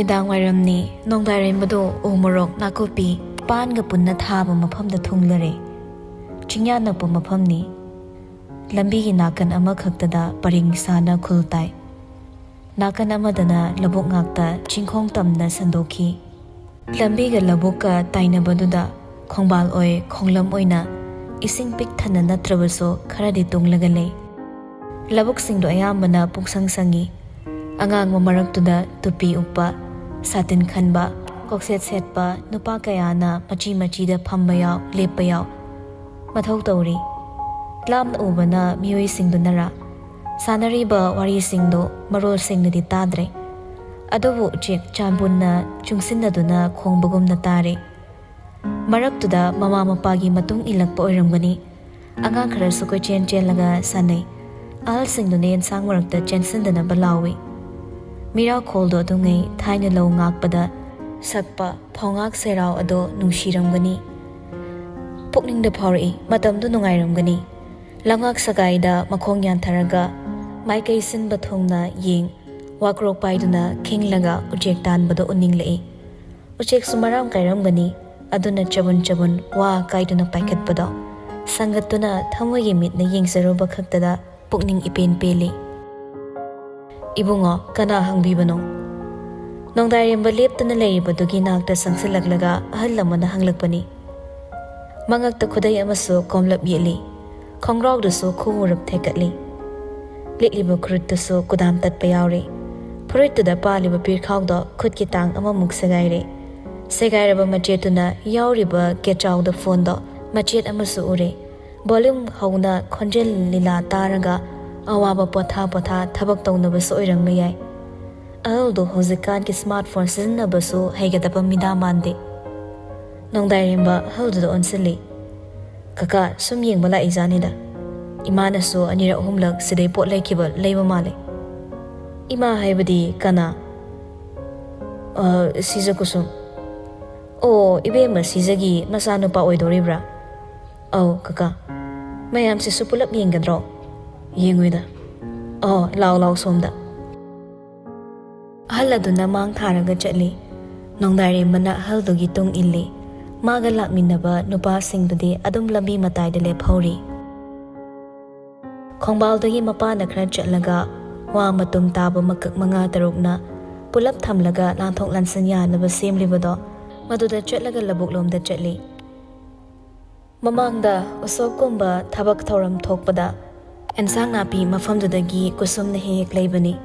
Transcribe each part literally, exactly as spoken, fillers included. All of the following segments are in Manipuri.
ꯅꯨꯡꯗꯥꯡꯋꯥꯏꯔꯝꯅꯤ꯫ ꯅꯣꯡꯗꯥꯏꯔꯦꯝꯕꯗꯣ ꯎ ꯃꯣꯔꯣꯛ, ꯅꯥꯀꯨꯞꯄꯤ, ꯄꯥꯟꯒ ꯄꯨꯟꯅ ꯊꯥꯕ ꯃꯐꯝꯗ ꯊꯨꯡꯂꯔꯦ꯫ ꯆꯤꯡꯌꯥ ꯅꯛꯄ ꯃꯐꯝꯅꯤ꯫ ꯂꯝꯕꯤꯒꯤ ꯅꯥꯀꯟ ꯑꯃꯈꯛꯇꯗ ꯄꯔꯦꯡ ꯁꯥꯅ ꯈꯨꯜ ꯇꯥꯏ꯫ ꯅꯥꯀꯟ ꯑꯃꯗꯅ ꯂꯧꯕꯨꯛ ꯉꯥꯛꯇ ꯆꯤꯡꯈꯣꯡ ꯇꯝꯅ ꯁꯟꯗꯣꯛꯈꯤ꯫ ꯂꯝꯕꯤꯒ ꯂꯧꯕꯨꯛꯀ ꯇꯥꯏꯅꯕꯗꯨꯗ ꯈꯣꯡꯕꯥꯜ ꯑꯣꯏ ꯈꯣꯡꯂꯝ ꯑꯣꯏꯅ ꯏꯁꯤꯡ ꯄꯤꯛ ꯊꯟꯅ ꯅꯠꯇ꯭ꯔꯕꯁꯨ ꯈꯔꯗꯤ ꯇꯨꯡꯂꯒ ꯂꯩ꯫ ꯂꯧꯕꯨꯛꯁꯤꯡꯗꯣ ꯑꯌꯥꯝꯕꯅ ꯄꯨꯡꯁꯪ ꯁꯪꯉꯤ꯫ ꯑꯉꯥꯡꯕ ꯃꯔꯛꯇꯨꯗ ꯇꯨꯄꯤ ꯎꯞꯄ, ꯁꯥꯇꯤꯟ ꯈꯟꯕ, ꯀꯣꯛꯁꯦꯠ ꯁꯦꯠꯄ ꯅꯨꯄꯥ ꯀꯌꯥꯅ ꯃꯆꯤ ꯃꯆꯤꯗ ꯐꯝꯕ ꯌꯥꯎ, ꯂꯦꯞꯄ ꯌꯥꯎ ꯃꯊꯧ ꯇꯧꯔꯤ꯫ ꯂꯥꯞꯅ ꯎꯕꯅ ꯃꯤꯑꯣꯏꯁꯤꯡꯗꯨꯅꯔꯥ? ꯁꯥꯟꯅꯔꯤꯕ ꯋꯥꯔꯤꯁꯤꯡꯗꯨ ꯃꯔꯣꯜ ꯁꯦꯡꯅꯗꯤ ꯇꯥꯗ꯭ꯔꯦ꯫ ꯑꯗꯨꯕꯨ ꯎꯆꯦꯛ ꯆꯥꯝꯕꯨꯟꯅ ꯆꯨꯡꯁꯤꯟꯅꯗꯨꯅ ꯈꯣꯡꯕꯒꯨꯝꯅ ꯇꯥꯔꯦ꯫ ꯃꯔꯛꯇꯨꯗ ꯃꯃꯥ ꯃꯄꯥꯒꯤ ꯃꯇꯨꯡ ꯏꯜꯂꯛꯄ ꯑꯣꯏꯔꯝꯒꯅꯤ꯫ ꯑꯉꯥꯡ ꯈꯔꯁꯨ ꯀꯣꯏꯆꯦꯟ ꯆꯦꯜꯂꯒ ꯁꯥꯟꯅꯩ꯫ ꯑꯍꯜꯁꯤꯡꯗꯨꯅ ꯌꯦꯟꯁꯥꯡ ꯃꯔꯛꯇ ꯆꯦꯟꯁꯤꯟꯗꯅꯕ ꯂꯥꯎꯏ꯫ ꯃꯤꯔꯥꯈꯣꯜꯗꯣ ꯑꯗꯨꯉꯩ ꯊꯥꯏꯅ ꯂꯧ ꯉꯥꯛꯄꯗ ꯁꯛꯄ ꯐꯧꯉꯥꯛ ꯁꯦꯔꯥꯎ ꯑꯗꯣ ꯅꯨꯡꯁꯤꯔꯝꯒꯅꯤ꯫ ꯄꯨꯛꯅꯤꯡꯗ ꯐꯥꯎꯔꯛꯏ, ꯃꯇꯝꯗꯨ ꯅꯨꯡꯉꯥꯏꯔꯝꯒꯅꯤ꯫ ꯂꯝꯉꯥꯛ ꯁꯒꯥꯏꯗ ꯃꯈꯣꯡ ꯌꯥꯟꯊꯔꯒ ꯃꯥꯏꯀꯩ ꯁꯤꯟꯕ ꯊꯨꯡꯅ ꯌꯦꯡ, ꯋꯥꯀ꯭ꯔꯣꯛ ꯄꯥꯏꯗꯨꯅ ꯈꯤꯡꯂꯒ ꯎꯆꯦꯛ ꯇꯥꯟꯕꯗꯣ ꯎꯅꯤꯡꯂꯛꯏ꯫ ꯎꯆꯦꯛꯁꯨ ꯃꯔꯥꯡ ꯀꯥꯏꯔꯝꯒꯅꯤ, ꯑꯗꯨꯅ ꯆꯕꯨꯟ ꯆꯕꯨꯟ ꯋꯥ ꯀꯥꯏꯗꯨꯅ ꯄꯥꯏꯈꯠꯄꯗꯣ ꯁꯪꯒꯠꯇꯨꯅ ꯊꯃꯣꯏꯒꯤ ꯃꯤꯠꯅ ꯌꯦꯡꯖꯔꯨꯕ ꯈꯛꯇꯗ ꯄꯨꯛꯅꯤꯡ ꯏꯄꯦꯟ ꯄꯦꯜꯂꯤ꯫ "ꯏꯕꯨꯡꯉꯣ, ꯀꯅꯥ ꯍꯪꯕꯤꯕꯅꯣ?" ꯅꯣꯡꯗꯥꯏꯔꯦꯝꯕ ꯂꯦꯞꯇꯨꯅ ꯂꯩꯔꯤꯕꯗꯨꯒꯤ ꯅꯥꯛꯇ ꯆꯪꯁꯤꯜꯂꯛꯂꯒ ꯑꯍꯜ ꯑꯃꯅ ꯍꯪꯂꯛꯄꯅꯤ꯫ ꯃꯉꯛꯇ ꯈꯨꯗꯩ ꯑꯃꯁꯨ ꯀꯣꯝꯂꯞ ꯌꯦꯠꯂꯤ꯫ ꯈꯣꯡꯒ꯭ꯔꯥꯎꯗꯨꯁꯨ ꯈꯨꯃꯨꯔꯞ ꯊꯦꯛꯀꯠꯂꯤ꯫ ꯂꯤꯠꯂꯤꯕ ꯈꯨꯔꯨꯠꯇꯨꯁꯨ ꯀꯨꯗꯥꯝ ꯇꯠꯄ ꯌꯥꯎꯔꯦ꯫ ꯐꯨꯔꯤꯠꯇꯨꯗ ꯄꯥꯜꯂꯤꯕ ꯄꯤꯔꯈꯥꯎꯗꯣ ꯈꯨꯠꯀꯤ ꯇꯥꯡ ꯑꯃꯃꯨꯛ ꯁꯦꯒꯥꯏꯔꯦ꯫ ꯁꯦꯒꯥꯏꯔꯕ ꯃꯆꯦꯠꯇꯨꯅ ꯌꯥꯎꯔꯤꯕ ꯀꯦꯆꯥꯎꯗ ꯐꯣꯟꯗꯣ ꯃꯆꯦꯠ ꯑꯃꯁꯨ ꯎꯔꯦ꯫ ꯚꯣꯂ꯭ꯌꯨꯝ ꯍꯧꯅ ꯈꯣꯟꯖꯦꯜ ꯂꯤꯂꯥ ꯇꯥꯔꯒ ꯑꯋꯥꯕ ꯄꯣꯊꯥ ꯄꯣꯊꯥ ꯊꯕꯛ ꯇꯧꯅꯕꯁꯨ ꯑꯣꯏꯔꯝꯕ ꯌꯥꯏ꯫ ꯑꯍꯜꯗꯣ ꯍꯧꯖꯤꯛꯀꯥꯟꯒꯤ ꯁ꯭ꯃꯥꯔꯠ ꯐꯣꯟ ꯁꯤꯖꯤꯟꯅꯕꯁꯨ ꯍꯩꯒꯗꯕ ꯃꯤꯗꯥ ꯃꯥꯟꯗꯦ꯫ ꯅꯣꯡꯗꯥꯏꯔꯦꯝꯕ ꯑꯍꯜꯗꯨꯗ ꯑꯣꯟꯁꯤꯜꯂꯤ꯫ "ꯀꯀꯥ, ꯁꯨꯝ ꯌꯦꯡꯕ ꯂꯥꯛꯏꯖꯥꯠꯅꯤꯗ꯫ ꯏꯃꯥꯅꯁꯨ ꯑꯅꯤꯔꯛ ꯑꯍꯨꯝꯂꯛ ꯁꯤꯗꯩ ꯄꯣꯠ ꯂꯩꯈꯤꯕ ꯂꯩꯕ ꯃꯥꯜꯂꯦ꯫" "ꯏꯃꯥ ꯍꯥꯏꯕꯗꯤ ꯀꯅꯥ?" "ꯑ, ꯁꯤꯖ ꯀꯨꯁꯨꯝ꯫" "ꯑꯣ, ꯏꯕꯦꯝꯃ ꯁꯤꯖꯒꯤ ꯃꯆꯥꯅꯨꯄꯥ ꯑꯣꯏꯗꯣꯔꯤꯕ꯭ꯔꯥ?" "ꯑꯧ, ꯀꯀꯥ꯫" "ꯃꯌꯥꯝꯁꯤꯁꯨ ꯄꯨꯂꯞ ꯌꯦꯡꯒꯗ꯭ꯔꯣ?" "ꯌꯦꯡꯉꯣꯏꯗ꯫" "ꯑꯣ, ꯂꯥꯎ ꯂꯥꯎ ꯁꯣꯝꯗ꯫" ꯑꯍꯜ ꯑꯗꯨꯅ ꯃꯥꯡ ꯊꯥꯔꯒ ꯆꯠꯂꯤ꯫ ꯅꯣꯡꯗꯥꯏꯔꯦꯝꯕꯅ ꯑꯍꯜꯗꯨꯒꯤ ꯇꯨꯡ ꯏꯜꯂꯤ꯫ ꯃꯥꯒ ꯂꯥꯛꯃꯤꯟꯅꯕ ꯅꯨꯄꯥꯁꯤꯡꯗꯨꯗꯤ ꯑꯗꯨꯝ ꯂꯝꯕꯤ ꯃꯇꯥꯏꯗ ꯂꯦꯞꯍꯧꯔꯤ꯫ ꯈꯣꯡꯕꯥꯜꯗꯨꯒꯤ ꯃꯄꯥꯟꯗ ꯈꯔ ꯆꯠꯂꯒ ꯋꯥ ꯃꯇꯨꯝ ꯇꯥꯕ ꯃꯀꯛ ꯃꯉꯥ ꯇꯔꯨꯛꯅ ꯄꯨꯂꯞ ꯊꯝꯂꯒ ꯂꯥꯟꯊꯣꯛ ꯂꯥꯟꯁꯤꯟ ꯌꯥꯅꯕ ꯁꯦꯝꯂꯤꯕꯗꯣ, ꯃꯗꯨꯗ ꯆꯠꯂꯒ ꯂꯧꯕꯨꯛꯂꯣꯝꯗ ꯆꯠꯂꯤ꯫ ꯃꯃꯥꯡꯗ ꯎꯁꯣꯞꯀꯨꯝꯕ ꯊꯕꯛ ꯊꯧꯔꯝ ꯊꯣꯛꯄꯗ ꯑꯦꯟꯁꯥꯡ ꯅꯥꯄꯤ ꯃꯐꯝꯗꯨꯗꯒꯤ ꯀꯨꯁꯨꯝꯅ ꯍꯦꯛ ꯍꯦꯛ ꯂꯩꯕꯅꯤ꯫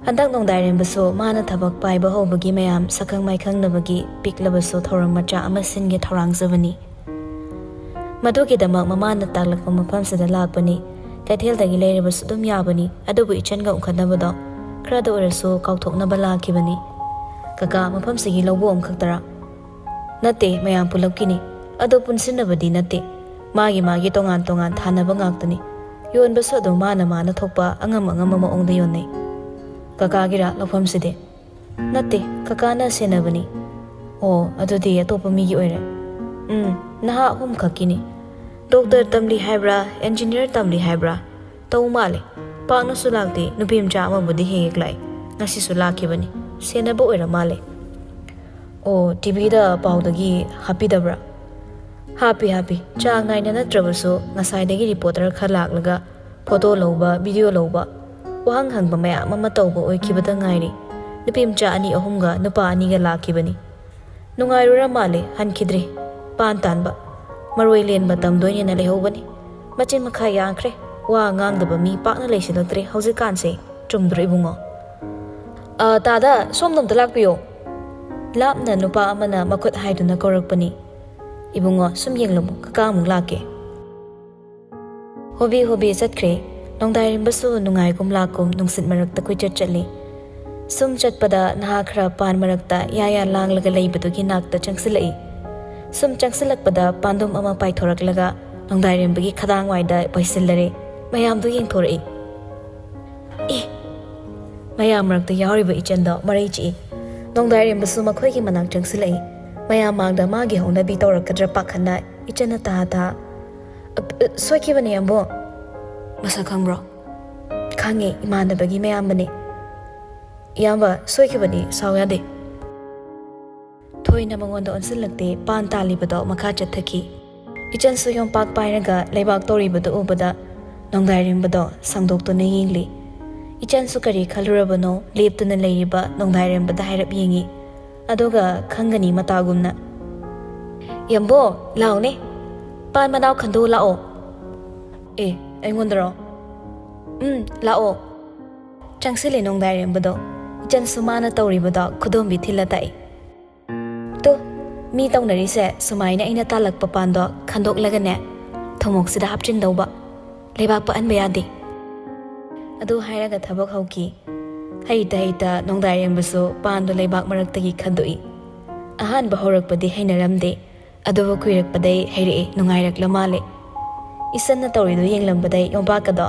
ꯍꯟꯗꯛ ꯅꯣꯡꯗꯥꯏꯔꯦꯝꯕꯁꯨ ꯃꯥꯅ ꯊꯕꯛ ꯄꯥꯏꯕ ꯍꯧꯕꯒꯤ ꯃꯌꯥꯝ ꯁꯛꯈꯪ ꯃꯥꯏꯈꯪꯅꯕꯒꯤ ꯄꯤꯛꯂꯕꯁꯨ ꯊꯧꯔꯝ ꯃꯆꯥ ꯑꯃ ꯁꯤꯟꯒꯦ ꯊꯧꯔꯥꯡꯖꯕꯅꯤ꯫ ꯃꯗꯨꯒꯤꯗꯃꯛ ꯃꯃꯥꯅ ꯇꯥꯛꯂꯛꯄ ꯃꯐꯝꯁꯤꯗ ꯂꯥꯛꯄꯅꯤ꯫ ꯀꯩꯊꯦꯜꯗꯒꯤ ꯂꯩꯔꯕꯁꯨ ꯑꯗꯨꯝ ꯌꯥꯕꯅꯤ, ꯑꯗꯨꯕꯨ ꯏꯆꯟꯒ ꯎꯅꯕꯗꯣ ꯈꯔꯗ ꯑꯣꯏꯔꯁꯨ ꯀꯥꯎꯊꯣꯛꯅꯕ ꯂꯥꯛꯈꯤꯕꯅꯤ꯫ "ꯀꯀꯥ, ꯃꯐꯝꯁꯤꯒꯤ ꯂꯧꯕꯨꯛ ꯑꯃꯈꯛꯇꯔꯥ?" "ꯅꯠꯇꯦ, ꯃꯌꯥꯝ ꯄꯨꯂꯞꯀꯤꯅꯤ꯫ ꯑꯗꯣ ꯄꯨꯟꯁꯤꯟꯅꯕꯗꯤ ꯅꯠꯇꯦ꯫ ꯃꯥꯒꯤ ꯃꯥꯒꯤ ꯇꯣꯉꯥꯟ ꯇꯣꯉꯥꯟ ꯊꯥꯅꯕ ꯉꯥꯛꯇꯅꯤ꯫ ꯌꯣꯟꯕꯁꯨ ꯑꯗꯨꯝ ꯃꯥꯅ ꯃꯥꯅ ꯊꯣꯛꯄ ꯑꯉꯝ ꯑꯉꯝꯕ ꯃꯑꯣꯡꯗ ꯌꯣꯟꯅꯩ꯫" "ꯀꯀꯥꯒꯤꯔꯥ ꯂꯧꯐꯝꯁꯤꯗꯤ?" "ꯅꯠꯇꯦ, ꯀꯀꯥꯅ ꯁꯦꯟꯅꯕꯅꯤ꯫" "ꯑꯣ, ꯑꯗꯨꯗꯤ ꯑꯇꯣꯞꯄ ꯃꯤꯒꯤ ꯑꯣꯏꯔꯦ꯫" "ꯎꯝ, ꯅꯍꯥ ꯑꯍꯨꯝꯈꯛꯀꯤꯅꯤ꯫" "ꯗꯣꯛꯇꯔ ꯇꯝꯂꯤ ꯍꯥꯏꯕ꯭ꯔꯥ, ꯏꯟꯖꯤꯅꯤꯌꯥꯔ ꯇꯝꯂꯤ ꯍꯥꯏꯕ꯭ꯔꯥ? ꯇꯧ ꯃꯥꯜꯂꯦ꯫ ꯄꯥꯛꯅꯁꯨ ꯂꯥꯛꯇꯦ, ꯅꯨꯄꯤ ꯃꯆꯥ ꯑꯃꯕꯨꯗꯤ ꯍꯦꯛ ꯍꯦꯛ ꯂꯥꯛꯏ꯫ ꯉꯁꯤꯁꯨ ꯂꯥꯛꯈꯤꯕꯅꯤ꯫ ꯁꯦꯟꯅꯕ ꯑꯣꯏꯔ ꯃꯥꯜꯂꯦ꯫" "ꯑꯣ, ꯇꯤꯚꯤꯗ ꯄꯥꯎꯗꯒꯤ ꯍꯥꯞꯄꯤꯗꯕ꯭ꯔꯥ?" "ꯍꯥꯞꯄꯤ, ꯍꯥꯞꯄꯤ꯫ ꯆꯥꯡ ꯅꯥꯏꯅ ꯅꯠꯇ꯭ꯔꯕꯁꯨ ꯉꯁꯥꯏꯗꯒꯤ ꯔꯤꯄꯣꯔꯇꯔ ꯈꯔ ꯂꯥꯛꯂꯒ ꯐꯣꯇꯣ ꯂꯧꯕ, ꯚꯤꯗꯤꯑꯣ ꯂꯧꯕ, ꯋꯥꯍꯪ ꯍꯪꯕ ꯃꯌꯥꯝ ꯑꯃ ꯇꯧꯕ ꯑꯣꯏꯈꯤꯕꯗ ꯉꯥꯏꯔꯤ꯫ ꯅꯨꯄꯤ ꯃꯆꯥ ꯑꯅꯤ ꯑꯍꯨꯝꯒ ꯅꯨꯄꯥ ꯑꯅꯤꯒ ꯂꯥꯛꯈꯤꯕꯅꯤ꯫ ꯅꯨꯡꯉꯥꯏꯔꯨꯔ ꯃꯥꯜꯂꯦ, ꯍꯟꯈꯤꯗ꯭ꯔꯦ꯫ ꯄꯥꯟ ꯇꯥꯟꯕ, ꯃꯔꯣꯏ ꯂꯦꯟꯕ ꯇꯝꯗꯣꯏꯅꯦꯅ ꯂꯩꯍꯧꯕꯅꯤ꯫ ꯃꯆꯤꯟ ꯃꯈꯥ ꯌꯥꯡꯈ꯭ꯔꯦ꯫ ꯋꯥ ꯉꯥꯡꯗꯕ ꯃꯤ ꯄꯥꯛꯅ ꯂꯩꯁꯤꯜꯂꯛꯇ꯭ꯔꯦ ꯍꯧꯖꯤꯛꯀꯥꯟꯁꯦ꯫ ꯆꯨꯝꯗ꯭ꯔꯣ, ꯏꯕꯨꯡꯉꯣ?" "ꯑ, ꯇꯥꯗ, ꯁꯣꯝꯗ ꯑꯝꯇ ꯂꯥꯛꯄꯤꯌꯣ꯫" ꯂꯥꯞꯅ ꯅꯨꯄꯥ ꯑꯃꯅ ꯃꯈꯨꯠ ꯍꯥꯏꯗꯨꯅ ꯀꯧꯔꯛꯄꯅꯤ꯫ "ꯏꯕꯨꯡꯉꯣ, ꯁꯨꯝ ꯌꯦꯡꯂꯝꯃꯨ, ꯀꯀꯥ ꯑꯃꯨꯛ ꯂꯥꯛꯀꯦ꯫" ꯍꯣꯕꯤ ꯍꯣꯕꯤ ꯆꯠꯈ꯭ꯔꯦ꯫ ꯅꯣꯡꯗꯥꯏꯔꯦꯝꯕꯁꯨ ꯅꯨꯡꯉꯥꯏꯒꯨꯝ ꯂꯥꯛꯀꯨꯝ ꯅꯨꯡꯁꯤꯠ ꯃꯔꯛꯇ ꯀꯣꯏꯆꯠ ꯆꯠꯂꯤ꯫ ꯁꯨꯝ ꯆꯠꯄꯗ ꯅꯍꯥ ꯈꯔ ꯄꯥꯟ ꯃꯔꯛꯇ ꯌꯥ ꯌꯥ ꯂꯥꯡꯂꯒ ꯂꯩꯕꯗꯨꯒꯤ ꯅꯥꯛꯇ ꯆꯪꯁꯤꯜꯂꯛꯏ꯫ ꯁꯨꯝ ꯆꯪꯁꯤꯜꯂꯛꯄꯗ ꯄꯥꯟꯗꯨꯝ ꯑꯃ ꯄꯥꯏꯊꯣꯔꯛꯂꯒ ꯅꯣꯡꯗꯥꯏꯔꯦꯝꯕꯒꯤ ꯈꯗꯥꯡ ꯋꯥꯏꯗ ꯄꯩꯁꯤꯜꯂꯔꯦ꯫ ꯃꯌꯥꯝꯗꯨ ꯌꯦꯡꯊꯣꯔꯛꯏ꯫ "ꯑꯦ!" ꯃꯌꯥꯝ ꯃꯔꯛꯇ ꯌꯥꯎꯔꯤꯕ ꯏꯆꯟꯗꯣ ꯃꯔꯩ ꯆꯤꯛꯏ꯫ ꯅꯣꯡꯗꯥꯏꯔꯦꯝꯕꯁꯨ ꯃꯈꯣꯏꯒꯤ ꯃꯅꯥꯛ ꯆꯪꯁꯤꯜꯂꯛꯏ꯫ ꯃꯌꯥꯝ ꯃꯥꯡꯗ ꯃꯥꯒꯤ ꯍꯧꯅꯕꯤ ꯇꯧꯔꯛꯀꯗ꯭ꯔꯥ ꯄꯥꯈꯠꯅ ꯏꯆꯟꯅ ꯇꯍꯥ ꯇꯍꯥ, "ꯑ, ꯑ, ꯁꯣꯏꯈꯤꯕꯅꯦ, ꯑꯕꯣ꯫" "ꯃꯁꯛ ꯈꯪꯕ꯭ꯔꯣ?" "ꯈꯪꯉꯦ, ꯏꯃꯥꯟꯅꯕꯒꯤ ꯃꯌꯥꯝꯕꯅꯦ꯫" "ꯏꯌꯥꯝꯕ, ꯁꯣꯏꯈꯤꯕꯅꯤ, ꯁꯥꯎ ꯌꯥꯗꯦ"꯫ ꯊꯣꯏꯅ ꯃꯉꯣꯟꯗ ꯑꯣꯟꯁꯤꯜꯂꯛꯇꯦ, ꯄꯥꯟ ꯇꯥꯜꯂꯤꯕꯗꯣ ꯃꯈꯥ ꯆꯠꯊꯈꯤ꯫ ꯏꯆꯟꯁꯨ ꯌꯣꯝꯄꯥꯛ ꯄꯥꯏꯔꯒ ꯂꯩꯕꯥꯛ ꯇꯧꯔꯤꯕꯗꯨ ꯎꯕꯗ ꯅꯣꯡꯗꯥꯏꯔꯦꯝꯕꯗꯣ ꯁꯥꯡꯗꯣꯛꯇꯨꯅ ꯌꯦꯡꯂꯤ꯫ ꯏꯆꯟꯁꯨ ꯀꯔꯤ ꯈꯜꯂꯨꯔꯕꯅꯣ, ꯂꯦꯞꯇꯨꯅ ꯂꯩꯔꯤꯕ ꯅꯣꯡꯗꯥꯏꯔꯦꯝꯕꯗ ꯍꯥꯏꯔꯞ ꯌꯦꯡꯉꯤ꯫ ꯑꯗꯨꯒ ꯈꯪꯒꯅꯤ ꯃꯇꯥꯒꯨꯝꯅ, "ꯌꯥꯝꯕꯣ, ꯂꯥꯎꯅꯦ, ꯄꯥꯟ ꯃꯅꯥꯎ ꯈꯟꯗꯣꯛꯎ ꯂꯥꯛꯑꯣ"꯫ "ꯑꯦ, ꯑꯩꯉꯣꯟꯗꯔꯣ?" "ꯎꯝ, ꯂꯥꯛꯑꯣ"꯫ ꯆꯪꯁꯤꯜꯂꯦ ꯅꯣꯡꯗꯥꯏꯔꯦꯝꯕꯗꯣ꯫ ꯏꯆꯟꯁꯨ ꯃꯥꯅ ꯇꯧꯔꯤꯕꯗꯣ ꯈꯨꯗꯣꯝꯕꯤ ꯊꯤꯜꯂ ꯇꯥꯛꯏ꯫ "ꯇꯨ, ꯃꯤ ꯇꯧꯅꯔꯤꯁꯦ ꯁꯨꯃꯥꯏꯅ ꯑꯩꯅ ꯇꯥꯜꯂꯛꯄ ꯄꯥꯟꯗꯣ ꯈꯟꯗꯣꯛꯂꯒꯅꯦ, ꯊꯨꯝꯃꯣꯛꯁꯤꯗ ꯍꯥꯞꯆꯤꯟꯗꯧꯕ꯫ ꯂꯩꯕꯥꯛ ꯄꯛꯍꯟꯕ ꯌꯥꯗꯦ"꯫ ꯑꯗꯨ ꯍꯥꯏꯔꯒ ꯊꯕꯛ ꯍꯧꯈꯤ꯫ ꯍꯩꯇ ꯍꯩꯇ ꯅꯣꯡꯗꯥꯏꯔꯦꯝꯕꯁꯨ ꯄꯥꯟꯗꯣ ꯂꯩꯕꯥꯛ ꯃꯔꯛꯇꯒꯤ ꯈꯟꯗꯣꯛꯏ꯫ ꯑꯍꯥꯟꯕ ꯍꯧꯔꯛꯄꯗꯤ ꯍꯩꯅꯔꯝꯗꯦ, ꯑꯗꯨꯕꯨ ꯀꯨꯏꯔꯛꯄꯗꯩ ꯍꯩꯔꯛꯑꯦ, ꯅꯨꯡꯉꯥꯏꯔꯛꯂ ꯃꯥꯜꯂꯦ꯫ ꯏꯆꯟꯅ ꯇꯧꯔꯤꯗꯨ ꯌꯦꯡꯂꯝꯕꯗꯩ ꯌꯣꯝꯄꯥꯛꯀꯗꯣ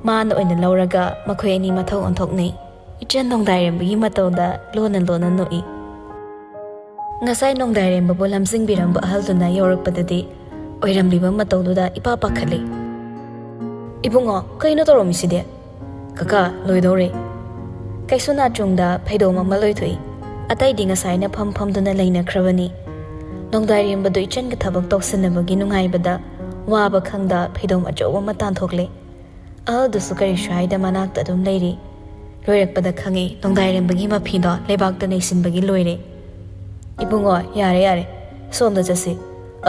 ꯃꯥꯅ ꯑꯣꯏꯅ ꯂꯧꯔꯒ ꯃꯈꯣꯏ ꯑꯅꯤ ꯃꯊꯧ ꯑꯣꯟꯊꯣꯛꯅꯩ꯫ ꯏꯆꯟ ꯅꯣꯡꯗꯥꯏꯔꯦꯝꯕꯒꯤ ꯃꯇꯧꯗ ꯂꯣꯟꯅ ꯂꯣꯟꯅ ꯅꯣꯛꯏ꯫ ꯉꯁꯥꯏ ꯅꯣꯡꯗꯥꯏꯔꯦꯝꯕꯕꯨ ꯂꯝꯖꯤꯡꯕꯤꯔꯝꯕ ꯑꯍꯜꯗꯨꯅ ꯌꯧꯔꯛꯄꯗꯗꯤ ꯑꯣꯏꯔꯝꯂꯤꯕ ꯃꯇꯧꯗꯨꯗ ꯏꯄꯥ ꯄꯥꯈꯠꯂꯤ꯫ "ꯏꯕꯨꯡꯉꯣ, ꯀꯩꯅꯣ ꯇꯧꯔꯝꯃꯤꯁꯤꯗꯤ?" "ꯀꯀꯥ, ꯂꯣꯏꯗꯧꯔꯦ"꯫ ꯀꯩꯁꯨ ꯅꯥꯆꯨꯡꯗ ꯐꯩꯗꯣꯝ ꯑꯃ ꯂꯣꯏꯊꯣꯛꯏ꯫ ꯑꯇꯩꯗꯤ ꯉꯁꯥꯏꯅ ꯐꯝ ꯐꯝꯗꯨꯅ ꯂꯩꯅꯈ꯭ꯔꯕꯅꯤ꯫ ꯅꯣꯡꯗꯥꯏꯔꯦꯝꯕꯗꯨ ꯏꯆꯟꯒ ꯊꯕꯛ ꯇꯧꯁꯤꯟꯅꯕꯒꯤ ꯅꯨꯡꯉꯥꯏꯕꯗ ꯋꯥꯕ ꯈꯪꯗ ꯐꯩꯗꯣꯝ ꯑꯆꯧꯕ ꯑꯃ ꯇꯥꯟꯊꯣꯛꯂꯦ꯫ ꯑꯍꯜꯗꯨꯁꯨ ꯀꯔꯤꯁꯨ ꯍꯥꯏꯗ ꯃꯅꯥꯛꯇ ꯑꯗꯨꯝ ꯂꯩꯔꯤ꯫ ꯂꯣꯏꯔꯛꯄꯗ ꯈꯪꯉꯤ ꯅꯣꯡꯗꯥꯏꯔꯦꯝꯕꯒꯤ ꯃꯐꯤꯗꯣ ꯂꯩꯕꯥꯛꯇ ꯅꯩꯁꯤꯟꯕꯒꯤ ꯂꯣꯏꯔꯦ꯫ "ꯏꯕꯨꯡꯉꯣ, ꯌꯥꯔꯦ, ꯌꯥꯔꯦ, ꯁꯣꯝꯗ ꯆꯠꯁꯤ꯫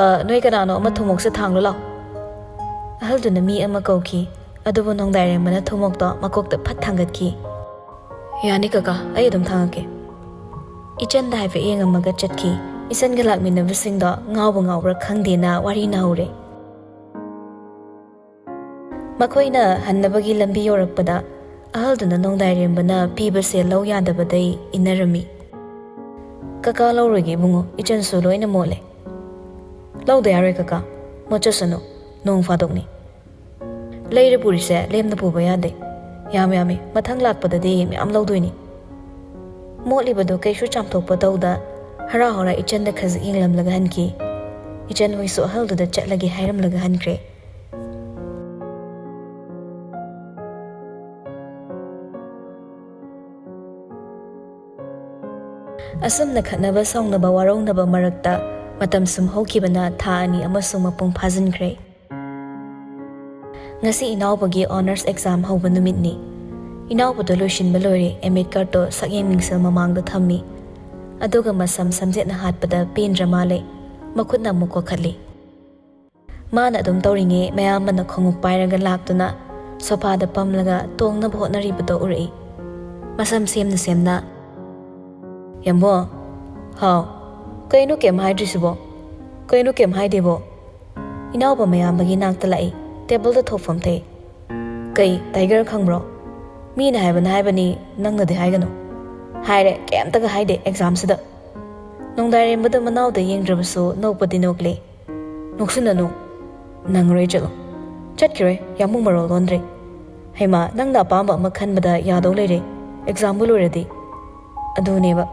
ꯑ, ꯅꯣꯏ ꯀꯅꯥꯅꯣ ꯑꯃ ꯊꯨꯝꯃꯣꯛꯁꯦ ꯊꯥꯡꯂꯣ ꯂꯥꯎ"꯫ ꯑꯍꯜꯗꯨꯅ ꯃꯤ ꯑꯃ ꯀꯧꯈꯤ, ꯑꯗꯨꯕꯨ ꯅꯣꯡꯗꯥꯏꯔꯦꯝꯕꯅ ꯊꯨꯝꯃꯣꯛꯇꯣ ꯃꯀꯣꯛꯇ ꯐꯠ ꯊꯥꯡꯒꯠꯈꯤ꯫ "ꯌꯥꯅꯤ ꯀꯀꯥ, ꯑꯩ ꯑꯗꯨꯝ ꯊꯥꯡꯉꯛꯀꯦ"꯫ ꯏꯆꯟꯗ ꯍꯥꯏꯐꯦꯠ ꯌꯦꯡꯉꯝꯃꯒ ꯆꯠꯈꯤ꯫ ꯏꯆꯟꯒ ꯂꯥꯛꯃꯤꯟꯅꯕꯁꯤꯡꯗꯣ ꯉꯥꯎꯕ ꯉꯥꯎꯕ꯭ꯔꯥ ꯈꯪꯗꯦꯅ ꯋꯥꯔꯤ ꯅꯍꯧꯔꯦ꯫ ꯃꯈꯣꯏꯅ ꯍꯟꯅꯕꯒꯤ ꯂꯝꯕꯤ ꯌꯧꯔꯛꯄꯗ ꯑꯍꯜꯗꯨꯅ ꯅꯣꯡꯗꯥꯏꯔꯦꯝꯕꯅ ꯄꯤꯕ ꯁꯦꯜ ꯂꯧ ꯌꯥꯗꯕꯗꯩ ꯏꯟꯅꯔꯝꯃꯤ꯫ "ꯀꯀꯥ, ꯂꯧꯔꯣꯏꯒꯦ ꯏꯕꯨꯡꯉꯣ, ꯏꯆꯟꯁꯨ ꯂꯣꯏꯅ ꯃꯣꯠꯂꯦ"꯫ "ꯂꯧꯗ ꯌꯥꯔꯣꯏ ꯀꯀꯥ, ꯃꯣꯠꯆꯁꯅꯨ, ꯅꯣꯡ ꯐꯥꯗꯣꯛꯅꯤ"꯫ "ꯂꯩꯔ ꯄꯨꯔꯤꯁꯦ ꯂꯦꯝꯅ ꯄꯨꯕ ꯌꯥꯗꯦ꯫ ꯌꯥꯝ ꯌꯥꯝꯃꯤ, ꯃꯊꯪ ꯂꯥꯛꯄꯗꯗꯤ ꯃꯌꯥꯝ ꯂꯧꯗꯣꯏꯅꯤ"꯫ ꯃꯣꯠꯂꯤꯕꯗꯨ ꯀꯩꯁꯨ ꯆꯥꯝꯊꯣꯛꯄ ꯇꯧꯗ ꯍꯔꯥꯎ ꯍꯔꯥꯎ ꯏꯆꯟꯗ ꯈꯖꯤꯛ ꯌꯦꯡꯂꯝꯂꯒ ꯍꯟꯈꯤ꯫ ꯏꯆꯟ ꯍꯣꯏꯁꯨ ꯑꯍꯜꯗꯨꯗ ꯆꯠꯂꯒꯦ ꯍꯥꯏꯔꯝꯂꯒ ꯍꯟꯈ꯭ꯔꯦ꯫ ꯑꯁꯨꯝꯅ ꯈꯠꯅꯕ ꯁꯥꯎꯅꯕ ꯋꯥꯔꯧꯅꯕ ꯃꯔꯛꯇ ꯃꯇꯝ ꯁꯨꯝ ꯍꯧꯈꯤꯕꯅ ꯊꯥ ꯑꯅꯤ ꯑꯃꯁꯨ ꯃꯄꯨꯡ ꯐꯥꯖꯤꯟꯈ꯭ꯔꯦ꯫ ꯉꯁꯤ ꯏꯅꯥꯎꯕꯒꯤ ꯑꯣꯅꯔꯁ ꯑꯦꯛꯖꯥꯝ ꯍꯧꯕ ꯅꯨꯃꯤꯠꯅꯤ꯫ ꯏꯅꯥꯎꯕꯗꯣ ꯂꯣꯏꯁꯤꯟꯕ ꯂꯣꯏꯔꯦ, ꯑꯦꯃꯤꯠ ꯀꯥꯔꯠꯇꯣ ꯁꯛꯌꯦꯡ ꯃꯤꯡꯁꯦꯜ ꯃꯃꯥꯡꯗ ꯊꯝꯃꯤ꯫ ꯑꯗꯨꯒ ꯃꯁꯝ ꯁꯝꯖꯦꯠꯅ ꯍꯥꯠꯄꯗ ꯄꯦꯟꯗ꯭ꯔ ꯃꯥꯜꯂꯦ, ꯃꯈꯨꯠꯅ ꯑꯃꯨꯛ ꯀꯣꯛꯈꯠꯂꯤ꯫ ꯃꯥꯅ ꯑꯗꯨꯝ ꯇꯧꯔꯤꯉꯩ ꯃꯌꯥꯝꯕꯅ ꯈꯣꯡꯎꯞ ꯄꯥꯏꯔꯒ ꯂꯥꯛꯇꯨꯅ ꯁꯣꯐꯥꯗ ꯄꯝꯂꯒ ꯇꯣꯡꯅꯕ ꯍꯣꯠꯅꯔꯤꯕꯗꯣ ꯎꯔꯛꯏ꯫ ꯃꯁꯝ ꯁꯦꯝꯅ ꯁꯦꯝꯅ, "ꯌꯥꯝꯕꯣ, ꯍꯥꯎ, ꯀꯩꯅꯣ ꯀꯩꯝ ꯍꯥꯏꯗ꯭ꯔꯤꯁꯤꯕꯣ? ꯀꯩꯅꯣ ꯀꯩꯝ ꯍꯥꯏꯗꯦꯕꯣ?" ꯏꯅꯥꯎꯕ ꯃꯌꯥꯝꯕꯒꯤ ꯅꯥꯛꯇ ꯂꯥꯛꯏ, ꯇꯦꯕꯜꯗ ꯊꯣꯛꯐꯝ ꯊꯩ꯫ "ꯀꯩ, ꯇꯥꯏꯒꯔ ꯈꯪꯕ꯭ꯔꯣ? ꯃꯤꯅ ꯍꯥꯏꯕꯅ ꯍꯥꯏꯕꯅꯤ, ꯅꯪꯅꯗꯤ ꯍꯥꯏꯒꯅꯨ꯫ ꯍꯥꯏꯔꯦ, ꯀꯩꯝꯇꯒ ꯍꯥꯏꯗꯦ ꯑꯦꯛꯖꯥꯝꯁꯤꯗ꯫" ꯅꯣꯡꯗꯥꯏꯔꯦꯝꯕꯗ ꯃꯅꯥꯎꯗ ꯌꯦꯡꯗ꯭ꯔꯕꯁꯨ ꯅꯣꯛꯄꯗꯤ ꯅꯣꯛꯂꯦ꯫ "ꯅꯣꯛꯁꯤꯟꯅꯅꯨ, ꯅꯪꯉꯔꯣꯏ, ꯆꯠꯂꯣ꯫" "ꯆꯠꯈꯤꯔꯣꯏ, ꯌꯥꯝꯕꯨꯡ ꯃꯔꯣꯜ ꯂꯣꯟꯗ꯭ꯔꯦ꯫" "ꯍꯩꯃꯥ, ꯅꯪꯅ ꯑꯄꯥꯝꯕ ꯑꯃ ꯈꯟꯕꯗ ꯌꯥꯗꯧ ꯂꯩꯔꯦ, ꯑꯦꯛꯖꯥꯝꯕꯨ ꯂꯣꯏꯔꯗꯤ꯫" "ꯑꯗꯨꯅꯦꯕ,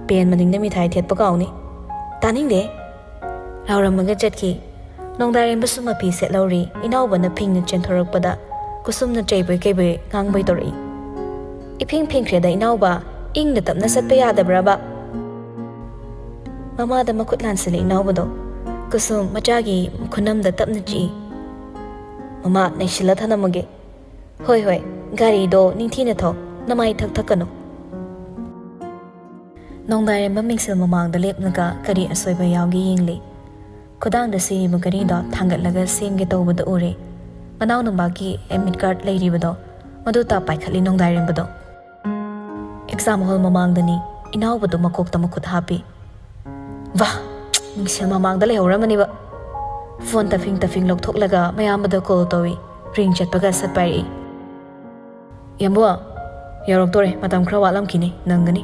ꯄꯦꯟ ꯃꯅꯤꯡꯗ ꯃꯤꯊꯥꯏ ꯊꯦꯠꯄ ꯀꯥꯎꯅꯤ꯫" "ꯇꯥꯅꯤꯡꯗꯦ!" ꯂꯥꯎꯔꯝꯃꯒ ꯆꯠꯈꯤ꯫ ꯅꯣꯡꯗꯥꯏꯔꯦꯝꯕꯁꯨ ꯃꯐꯤ ꯁꯦꯠꯍꯧꯔꯤ꯫ ꯏꯅꯥꯎꯕꯅ ꯐꯤꯡꯅ ꯆꯦꯟꯊꯣꯔꯛꯄꯗ ꯀꯨꯁꯨꯝꯅ ꯆꯩꯕꯣꯏ ꯀꯩꯕꯣꯏ ꯉꯥꯡꯕꯣꯏ ꯇꯧꯔꯛꯏ꯫ "ꯏꯐꯤꯡ ꯐꯤꯡꯈ꯭ꯔꯦꯗ ꯏꯅꯥꯎꯕ, ꯏꯪꯅ ꯇꯞꯅ ꯆꯠꯄ ꯌꯥꯗꯕ꯭ꯔꯕ?" ꯃꯃꯥꯗ ꯃꯈꯨꯠ ꯂꯥꯟꯁꯤꯜꯂꯤ ꯏꯅꯥꯎꯕꯗꯣ꯫ ꯀꯨꯁꯨꯝ ꯃꯆꯥꯒꯤ ꯈꯨꯅꯝꯗ ꯇꯞꯅ ꯆꯤꯛꯏ꯫ "ꯃꯃꯥ, ꯅꯩꯁꯤꯜꯂ ꯊꯅꯝꯃꯒꯦ꯫" "ꯍꯣꯏ, ꯍꯣꯏ, ꯒꯥꯔꯤꯗꯣ ꯅꯤꯡꯊꯤꯅ ꯊꯧ, ꯅꯃꯥꯏ ꯊꯛ ꯊꯛꯀꯅꯨ꯫" ꯅꯣꯡꯗꯥꯏꯔꯦꯝꯕ ꯃꯤꯡꯁꯦꯜ ꯃꯃꯥꯡꯗ ꯂꯦꯞꯂꯒ ꯀꯔꯤ ꯑꯁꯣꯏꯕ ꯌꯥꯎꯒꯦ ꯌꯦꯡꯂꯤ꯫ ꯈꯨꯗꯥꯡꯗ ꯁꯤꯔꯤꯕ ꯘꯔꯤꯗꯣ ꯊꯥꯡꯒꯠꯂꯒ ꯁꯦꯝꯒꯦ ꯇꯧꯕꯗ ꯎꯔꯦ꯫ ꯃꯅꯥꯎꯅꯨꯄꯥꯒꯤ ꯑꯦꯗꯃꯤꯠ ꯀꯥꯔꯗ ꯂꯩꯔꯤꯕꯗꯣ ꯃꯗꯨ ꯇꯥ ꯄꯥꯏꯈꯠꯂꯤ ꯅꯣꯡꯗꯥꯏꯔꯦꯝꯕꯗꯣ꯫ Exam hall ꯃꯃꯥꯡꯗꯅꯤ꯫ ꯏꯅꯥꯎꯕꯗꯣ ꯃꯀꯣꯛꯇ ꯃꯈꯨꯠ ꯍꯥꯞꯄꯤ꯫ "ꯋꯥ! ꯃꯤꯡꯁꯦꯜ ꯃꯃꯥꯡꯗ ꯂꯩꯍꯧꯔꯝꯃꯅꯤꯕ꯫" ꯐꯣꯟ ꯇꯐꯤꯡ ꯇꯐꯤꯡ ꯂꯧꯊꯣꯛꯂꯒ ꯃꯌꯥꯝꯕꯗ ꯀꯣꯜ ꯇꯧꯏ꯫ ꯔꯤꯡ ꯆꯠꯄꯒ ꯁꯠ ꯄꯥꯏꯔꯛꯏ꯫ "ꯌꯥꯝꯕꯨ, ꯌꯧꯔꯛꯇꯣꯔꯦ, ꯃꯇꯝ ꯈꯔ ꯋꯥꯠꯂꯝꯈꯤꯅꯤ, ꯅꯪꯒꯅꯤ꯫"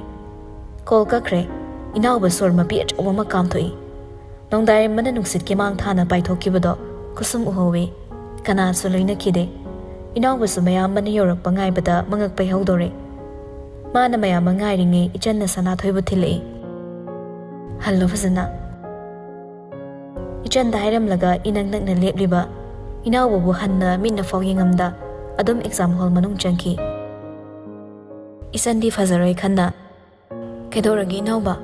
ꯀꯣꯜ ꯀꯛꯈ꯭ꯔꯦ꯫ ꯏꯅꯥꯎꯕ ꯁꯣꯔ ꯃꯄꯤ ꯑꯆꯧꯕ ꯑꯃ ꯀꯥꯝꯊꯣꯛꯏ꯫ ꯅꯣꯡꯗꯥꯏꯔꯦꯝꯕꯅ ꯅꯨꯡꯁꯤꯠꯀꯤ ꯃꯥꯡ ꯊꯥꯅ ꯄꯥꯏꯊꯣꯛꯈꯤꯕꯗꯣ ꯀꯨꯁꯨꯝ ꯎꯍꯧꯏ꯫ ꯀꯅꯥꯁꯨ ꯂꯣꯏꯅꯈꯤꯗꯦ꯫ ꯏꯅꯥꯎꯕꯁꯨ ꯃꯌꯥꯝꯕꯅ ꯌꯧꯔꯛꯄ ꯉꯥꯏꯕꯗ ꯃꯉꯛ ꯄꯩꯍꯧꯗꯣꯔꯦ꯫ ꯃꯥꯅ ꯃꯌꯥꯝꯕ ꯉꯥꯏꯔꯤꯉꯩ ꯏꯆꯟꯅ ꯁꯅꯥꯊꯣꯏꯕꯨ ꯊꯤꯜꯂꯛꯏ꯫ "ꯍꯜꯂꯣ ꯐꯖꯅ꯫" ꯏꯆꯟꯗ ꯍꯥꯏꯔꯝꯂꯒ ꯏꯅꯛ ꯅꯛꯅ ꯂꯦꯞꯂꯤꯕ ꯏꯅꯥꯎꯕꯕꯨ ꯍꯟꯅ ꯃꯤꯠꯅ ꯐꯥꯎ ꯌꯦꯡꯉꯝꯗ ꯑꯗꯨꯝ ꯑꯦꯛꯖꯥꯝ ꯍꯣꯜ ꯃꯅꯨꯡ ꯆꯪꯈꯤ꯫ ꯏꯆꯟꯗꯤ ꯐꯖꯔꯣꯏ ꯈꯟꯅ "ꯀꯩꯗꯧꯔꯒꯦ ꯏꯅꯥꯎꯕ?"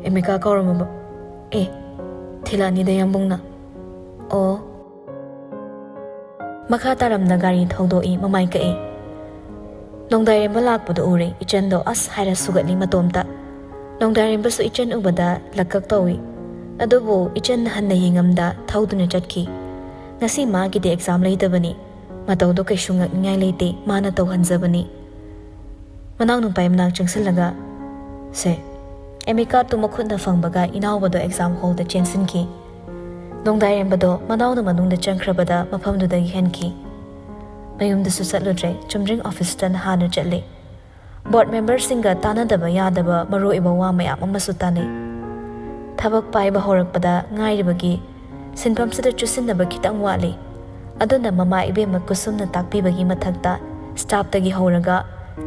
"ꯑꯦꯃꯤꯀꯥ ꯀꯧꯔꯝꯃꯕ?" "ꯑꯦ, ꯊꯤꯜꯂꯛꯑꯅꯤꯗ ꯌꯥꯝꯕꯨꯡꯅ꯫" "ꯑꯣ꯫" ꯃꯈꯥ ꯇꯥꯔꯝꯗ ꯒꯥꯔꯤ ꯊꯧꯗꯣꯛꯏ, ꯃꯃꯥꯏ ꯀꯛꯏ꯫ ꯅꯣꯡꯗꯥꯏꯔꯦꯝꯕ ꯂꯥꯛꯄꯗꯨ ꯎꯔꯦ, ꯏꯆꯟꯗꯣ ꯑꯁ ꯍꯥꯏꯔ ꯁꯨꯒꯠꯂꯤ ꯃꯇꯣꯝꯇ꯫ ꯅꯣꯡꯗꯥꯏꯔꯦꯝꯕꯁꯨ ꯏꯆꯟ ꯎꯕꯗ ꯂꯛꯀꯛ ꯇꯧꯏ꯫ ꯑꯗꯨꯕꯨ ꯏꯆꯟꯅ ꯍꯟꯅ ꯌꯦꯡꯉꯝꯗ ꯊꯧꯗꯨꯅ ꯆꯠꯈꯤ꯫ ꯉꯁꯤ ꯃꯥꯒꯤꯗꯤ ꯑꯦꯛꯖꯥꯝ ꯂꯩꯇꯕꯅꯤ꯫ ꯃꯇꯧꯗꯣ ꯀꯩꯁꯨ ꯉꯛꯅꯤꯡꯉꯥꯏ ꯂꯩꯇꯦ, ꯃꯥꯅ ꯇꯧꯍꯟꯖꯕꯅꯤ꯫ ꯃꯅꯥꯎ ꯅꯨꯄꯥꯒꯤ ꯃꯅꯥꯛ ꯆꯪꯁꯤꯜꯂꯒ, "ꯁꯦ꯫" ꯑꯦꯃꯤꯀꯥꯠꯇꯨ ꯃꯈꯨꯠꯅ ꯐꯪꯕꯒ ꯏꯅꯥꯎꯕꯗꯣ ꯑꯦꯛꯖꯥꯝ ꯍꯣꯜꯗ ꯆꯦꯟꯁꯤꯟꯈꯤ꯫ ꯅꯣꯡꯗꯥꯏꯔꯦꯝꯕꯗꯣ ꯃꯅꯥꯎꯅ ꯃꯅꯨꯡꯗ ꯆꯪꯈ꯭ꯔꯕꯗ ꯃꯐꯝꯗꯨꯗꯒꯤ ꯍꯟꯈꯤ꯫ ꯃꯌꯨꯝꯗꯁꯨ ꯆꯠꯂꯨꯗ꯭ꯔꯦ, ꯆꯨꯝꯗ꯭ꯔꯤꯡ ꯑꯣꯐꯤꯁꯇ ꯍꯥꯟꯅ ꯆꯠꯂꯦ꯫ ꯕꯣꯔꯗ ꯃꯦꯝꯕꯔꯁꯤꯡꯒ ꯇꯥꯟꯅꯗꯕ ꯌꯥꯗꯕ ꯃꯔꯨꯑꯣꯏꯕ ꯋꯥ ꯃꯌꯥꯝ ꯑꯃꯁꯨ ꯇꯥꯟꯅꯩ꯫ ꯊꯕꯛ ꯄꯥꯏꯕ ꯍꯧꯔꯛꯄꯗ ꯉꯥꯏꯔꯤꯕꯒꯤ ꯁꯤꯟꯐꯝꯁꯤꯗ ꯆꯨꯁꯤꯟꯅꯕ ꯈꯤꯇꯪ ꯋꯥꯠꯂꯤ꯫ ꯑꯗꯨꯅ ꯃꯃꯥ ꯏꯕꯦꯝꯃ ꯀꯨꯁꯨꯝꯅ ꯇꯥꯛꯄꯤꯕꯒꯤ ꯃꯊꯛꯇ ꯁ꯭ꯇꯥꯐꯇꯒꯤ ꯍꯧꯔꯒ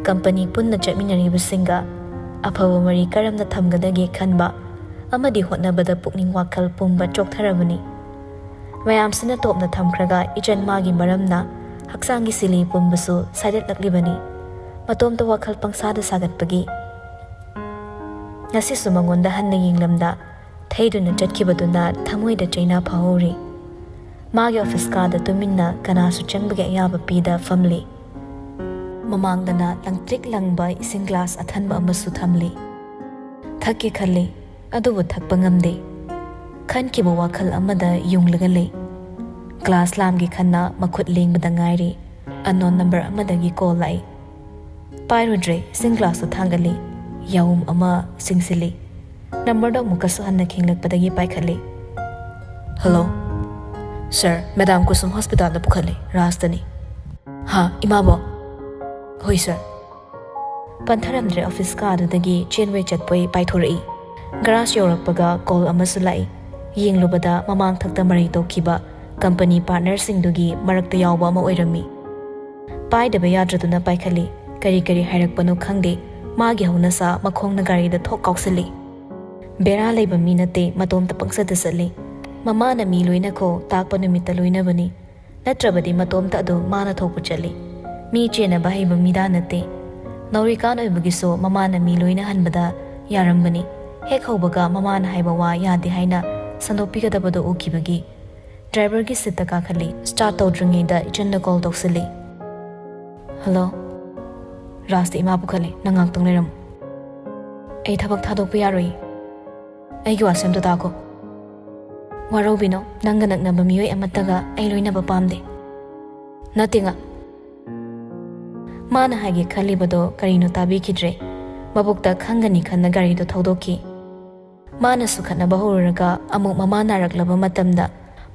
ꯀꯝꯄꯅꯤ ꯄꯨꯟꯅ ꯆꯠꯃꯤꯟꯅꯔꯤꯕꯁꯤꯡꯒ ꯑꯐꯕ ꯃꯔꯤ ꯀꯔꯝꯅ ꯊꯝꯒꯗꯒꯦ ꯈꯟꯕ ꯑꯃꯗꯤ ꯍꯣꯠꯅꯕꯗ ꯄꯨꯛꯅꯤꯡ ꯋꯥꯈꯜ ꯄꯨꯝꯕ ꯆꯣꯛꯊꯔꯕꯅꯤ꯫ ꯃꯌꯥꯝꯁꯤꯅ ꯇꯣꯞꯅ ꯊꯝꯈ꯭ꯔꯒ ꯏꯆꯟ ꯃꯥꯒꯤ ꯃꯔꯝꯅ ꯍꯛꯆꯥꯡꯒꯤ ꯁꯤꯂꯤ ꯄꯨꯝꯕꯁꯨ ꯁꯥꯏꯗꯠꯂꯛꯂꯤꯕꯅꯤ꯫ ꯃꯇꯣꯝꯇ ꯋꯥꯈꯜ ꯄꯪꯁꯥꯗ ꯁꯥꯒꯠꯄꯒꯤ꯫ ꯉꯁꯤꯁꯨ ꯃꯉꯣꯟꯗ ꯍꯟꯅ ꯌꯦꯡꯂꯝꯗ ꯊꯩꯗꯨꯅ ꯆꯠꯈꯤꯕꯗꯨꯅ ꯊꯃꯣꯏꯗ ꯆꯩꯅꯥ ꯐꯥꯎꯍꯧꯔꯤ꯫ ꯃꯥꯒꯤ ꯑꯣꯐꯤꯁ ꯀꯥꯗ ꯇꯨꯃꯤꯟꯅ ꯀꯅꯥꯁꯨ ꯆꯪꯕꯒꯤ ꯑꯌꯥꯕ ꯄꯤꯗ ꯐꯝꯂꯤ꯫ ꯃꯃꯥꯡꯗꯅ ꯂꯪꯇ꯭ꯔꯤꯛ ꯂꯪꯕ ꯏꯁꯤꯡ ꯒ꯭ꯂꯥꯁ ꯑꯊꯟꯕ ꯑꯃꯁꯨ ꯊꯝꯂꯤ꯫ ꯊꯛꯀꯦ ꯈꯜꯂꯤ, ꯑꯗꯨꯕꯨ ꯊꯛꯄ ꯉꯝꯗꯦ꯫ ꯈꯟꯈꯤꯕ ꯋꯥꯈꯜ ꯑꯃꯗ ꯌꯨꯡꯂꯒ ꯂꯩ꯫ ꯒ꯭ꯂꯥꯁ ꯂꯥꯝꯒꯦ ꯈꯟꯅ ꯃꯈꯨꯠ ꯂꯦꯡꯕꯗ ꯉꯥꯏꯔꯤ꯫ ꯑꯟꯅꯣꯟ ꯅꯝꯕꯔ ꯑꯃꯗꯒꯤ ꯀꯣꯜ ꯂꯥꯛꯏ꯫ ꯄꯥꯏꯔꯨꯗ꯭ꯔꯦ, ꯏꯁꯤꯡ ꯒ꯭ꯂꯥꯁꯇꯨ ꯊꯥꯡꯒꯠꯂꯤ꯫ ꯌꯥꯍꯨꯝ ꯑꯃ ꯆꯤꯡꯁꯤꯜꯂꯤ꯫ ꯅꯝꯕꯔꯗꯣ ꯑꯃꯨꯛꯀꯁꯨ ꯍꯟꯅ ꯈꯤꯡꯂꯛꯄꯗꯒꯤ ꯄꯥꯏꯈꯠꯂꯤ꯫ "ꯍꯜꯂꯣ꯫ ꯁꯥꯔ, ꯃꯦꯗꯥꯝ ꯀꯨꯁꯨꯝ ꯍꯣꯁꯄꯤꯇꯥꯜꯗ ꯄꯨꯈꯠꯂꯦ, ꯔꯥꯖꯇꯅꯤ꯫" "ꯍꯥ, ꯏꯃꯥꯕꯣ?" "ꯍꯣꯏ, ꯁꯥꯔ꯫" ꯄꯟꯊꯔꯝꯗ꯭ꯔꯦ ꯑꯣꯐꯤꯁ ꯀꯥꯗꯨꯗꯒꯤ ꯆꯦꯟꯕꯣꯏ ꯆꯠꯄꯣꯏ ꯄꯥꯏꯊꯣꯔꯛꯏ꯫ ꯒꯔꯥꯖ ꯌꯧꯔꯛꯄꯒ ꯀꯣꯜ ꯑꯃꯁꯨ ꯂꯥꯛꯏ꯫ ꯌꯦꯡꯂꯨꯕꯗ ꯃꯃꯥꯡꯊꯛꯇ ꯃꯔꯩ ꯇꯧꯈꯤꯕ ꯀꯝꯄꯅꯤ ꯄꯥꯔꯠꯅꯔꯁꯤꯡꯗꯨꯒꯤ ꯃꯔꯛꯇ ꯌꯥꯎꯕ ꯑꯃ ꯑꯣꯏꯔꯝꯃꯤ꯫ ꯄꯥꯏꯗꯕ ꯌꯥꯗ꯭ꯔꯗꯨꯅ ꯄꯥꯏꯈꯠꯂꯤ꯫ ꯀꯔꯤ ꯀꯔꯤ ꯍꯥꯏꯔꯛꯄꯅꯣ ꯈꯪꯗꯦ, ꯃꯥꯒꯤ ꯍꯧꯅꯁꯥ ꯃꯈꯣꯡꯅ ꯒꯥꯔꯤꯗ ꯊꯣꯛ ꯀꯥꯎꯁꯤꯜꯂꯤ꯫ ꯕꯦꯔꯥ ꯂꯩꯕ ꯃꯤ ꯅꯠꯇꯦ, ꯃꯇꯣꯝꯇ ꯄꯪꯆꯠꯇ ꯆꯠꯂꯤ꯫ ꯃꯃꯥꯅ ꯃꯤ ꯂꯣꯏꯅꯈꯣ ꯇꯥꯛꯄ ꯅꯨꯃꯤꯠꯇ ꯂꯣꯏꯅꯕꯅꯤ, ꯅꯠꯇ꯭ꯔꯕꯗꯤ ꯃꯇꯣꯝꯇ ꯑꯗꯨꯝ ꯃꯥꯅ ꯊꯣꯛꯄ ꯆꯠꯂꯤ꯫ ꯃꯤ ꯆꯦꯟꯅꯕ ꯍꯩꯕ ꯃꯤꯗꯥ ꯅꯠꯇꯦ꯫ ꯅꯧꯔꯤꯀꯥꯟ ꯑꯣꯏꯕꯒꯤꯁꯨ ꯃꯃꯥꯅ ꯃꯤ ꯂꯣꯏꯅꯍꯟꯕꯗ ꯌꯥꯔꯝꯕꯅꯤ꯫ ꯍꯦꯛ ꯍꯧꯕꯒ ꯃꯃꯥꯅ ꯍꯥꯏꯕ ꯋꯥ ꯌꯥꯗꯦ ꯍꯥꯏꯅ ꯁꯟꯗꯣꯛꯄꯤꯒꯗꯕꯗꯣ ꯎꯈꯤꯕꯒꯤ ꯗ꯭ꯔꯥꯏꯚꯔꯒꯤ ꯁꯤꯠꯇ ꯀꯥꯈꯠꯂꯤ꯫ ꯁ꯭ꯇꯥꯔꯠ ꯇꯧꯗ꯭ꯔꯤꯉꯩꯗ ꯏꯆꯟꯗ ꯀꯣꯜ ꯇꯧꯁꯤꯜꯂꯤ꯫ "ꯍꯜꯂꯣ, ꯔꯥꯖꯇ ꯏꯃꯥ ꯄꯨꯈꯠꯂꯤ, ꯅꯪ ꯉꯥꯛꯇꯪ ꯂꯩꯔꯝꯃꯨ꯫ ꯑꯩ ꯊꯕꯛ ꯊꯥꯗꯣꯛꯄ ꯌꯥꯔꯣꯏ꯫ ꯑꯩꯒꯤ ꯋꯥꯁꯦ ꯑꯝꯇ ꯇꯥꯈꯣ꯫ ꯋꯥꯔꯧꯕꯤꯅꯣ, ꯅꯪꯒ ꯅꯛꯅꯕ ꯃꯤꯑꯣꯏ ꯑꯃꯠꯇꯒ ꯑꯩ ꯂꯣꯏꯅꯕ ꯄꯥꯝꯗꯦ꯫ ꯅꯠꯇꯦ ꯉꯥ-" ꯃꯥꯅ ꯍꯥꯏꯒꯦ ꯈꯜꯂꯤꯕꯗꯣ ꯀꯔꯤꯅꯣ ꯇꯥꯕꯤꯈꯤꯗ꯭ꯔꯦ꯫ ꯃꯕꯨꯛꯇ ꯈꯪꯒꯅꯤ ꯈꯟꯅ ꯒꯥꯔꯤꯗꯣ ꯊꯧꯗꯣꯛꯈꯤ꯫ ꯃꯥꯅ ꯁꯨꯈꯠꯅꯕ ꯍꯧꯔꯨꯔꯒ ꯑꯃꯨꯛ ꯃꯃꯥ ꯅꯥꯔꯛꯂꯕ ꯃꯇꯝꯗ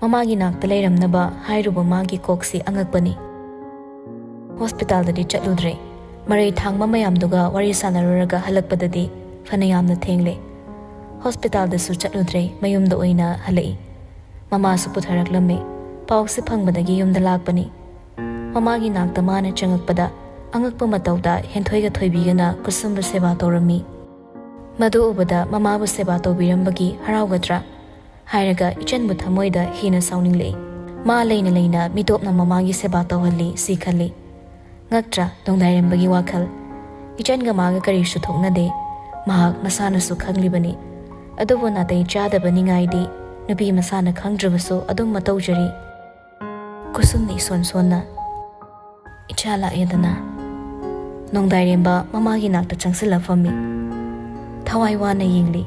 ꯃꯃꯥꯒꯤ ꯅꯥꯛꯇ ꯂꯩꯔꯝꯅꯕ ꯍꯥꯏꯔꯨꯕ ꯃꯥꯒꯤ ꯀꯣꯛꯁꯤ ꯑꯉꯛꯄꯅꯤ꯫ ꯍꯣꯁꯄꯤꯇꯥꯜꯗꯗꯤ ꯆꯠꯂꯨꯗ꯭ꯔꯦ꯫ ꯃꯔꯩ ꯊꯥꯡꯕ ꯃꯌꯥꯝꯗꯨꯒ ꯋꯥꯔꯤ ꯁꯥꯟꯅꯔꯨꯔꯒ ꯍꯜꯂꯛꯄꯗꯗꯤ ꯐꯅ ꯌꯥꯝꯅ ꯊꯦꯡꯂꯦ꯫ ꯍꯣꯁꯄꯤꯇꯥꯜꯗꯁꯨ ꯆꯠꯂꯨꯗ꯭ꯔꯦ, ꯃꯌꯨꯝꯗ ꯑꯣꯏꯅ ꯍꯜꯂꯛꯏ꯫ ꯃꯃꯥꯁꯨ ꯄꯨꯊꯔꯛꯂꯝꯃꯤ꯫ ꯄꯥꯎꯁꯤ ꯐꯪꯕꯗꯒꯤ ꯌꯨꯝꯗ ꯂꯥꯛꯄꯅꯤ꯫ ꯃꯃꯥꯒꯤ ꯅꯥꯛꯇ ꯃꯥꯅ ꯆꯪꯉꯛꯄꯗ ꯑꯉꯛꯄ ꯃꯇꯧꯗ ꯍꯦꯟꯊꯣꯏꯒ ꯊꯣꯏꯕꯤꯒꯅ ꯀꯨꯁꯨꯝꯕꯨ ꯁꯦꯕꯥ ꯇꯧꯔꯝꯃꯤ꯫ ꯃꯗꯨ ꯎꯕꯗ ꯃꯃꯥꯕꯨ ꯁꯦꯕꯥ ꯇꯧꯕꯤꯔꯝꯕꯒꯤ ꯍꯔꯥꯎꯒꯗ꯭ꯔꯥ ꯍꯥꯏꯔꯒ ꯏꯆꯟꯕꯨ ꯊꯃꯣꯏꯗ ꯍꯦꯟꯅ ꯁꯥꯎꯅꯤꯡꯂꯛꯏ꯫ ꯃꯥ ꯂꯩꯅ ꯂꯩꯅ ꯃꯤꯇꯣꯞꯅ ꯃꯃꯥꯒꯤ ꯁꯦꯕꯥ ꯇꯧꯍꯜꯂꯤ ꯁꯤ ꯈꯜꯂꯤ꯫ ꯉꯛꯇ꯭ꯔꯥ ꯅꯣꯡꯗꯥꯏꯔꯦꯝꯕꯒꯤ ꯋꯥꯈꯜ? ꯏꯆꯟꯒ ꯃꯥꯒ ꯀꯔꯤꯁꯨ ꯊꯣꯛꯅꯗꯦ꯫ ꯃꯍꯥꯛ ꯃꯁꯥꯅꯁꯨ ꯈꯪꯂꯤꯕꯅꯤ꯫ ꯑꯗꯨꯕꯨ ꯅꯥꯇꯩ ꯆꯥꯗꯕ ꯅꯤꯡꯉꯥꯏꯗꯤ ꯅꯨꯄꯤ ꯃꯁꯥꯅ ꯈꯪꯗ꯭ꯔꯕꯁꯨ ꯑꯗꯨꯝ ꯃꯇꯧꯖꯔꯤ꯫ ꯀꯨꯁꯨꯝꯅ ꯏꯁꯣꯟ ꯁꯣꯟꯅ, "ꯏꯆꯥ ꯂꯥꯛꯑꯦꯗꯅ?" ꯅꯣꯡꯗꯥꯏꯔꯦꯝꯕ ꯃꯃꯥꯒꯤ ꯅꯥꯛꯇ ꯆꯪꯁꯤꯜꯂ ꯐꯝꯃꯤ꯫ ꯊꯋꯥꯏ ꯋꯥꯅ ꯌꯦꯡꯂꯤ꯫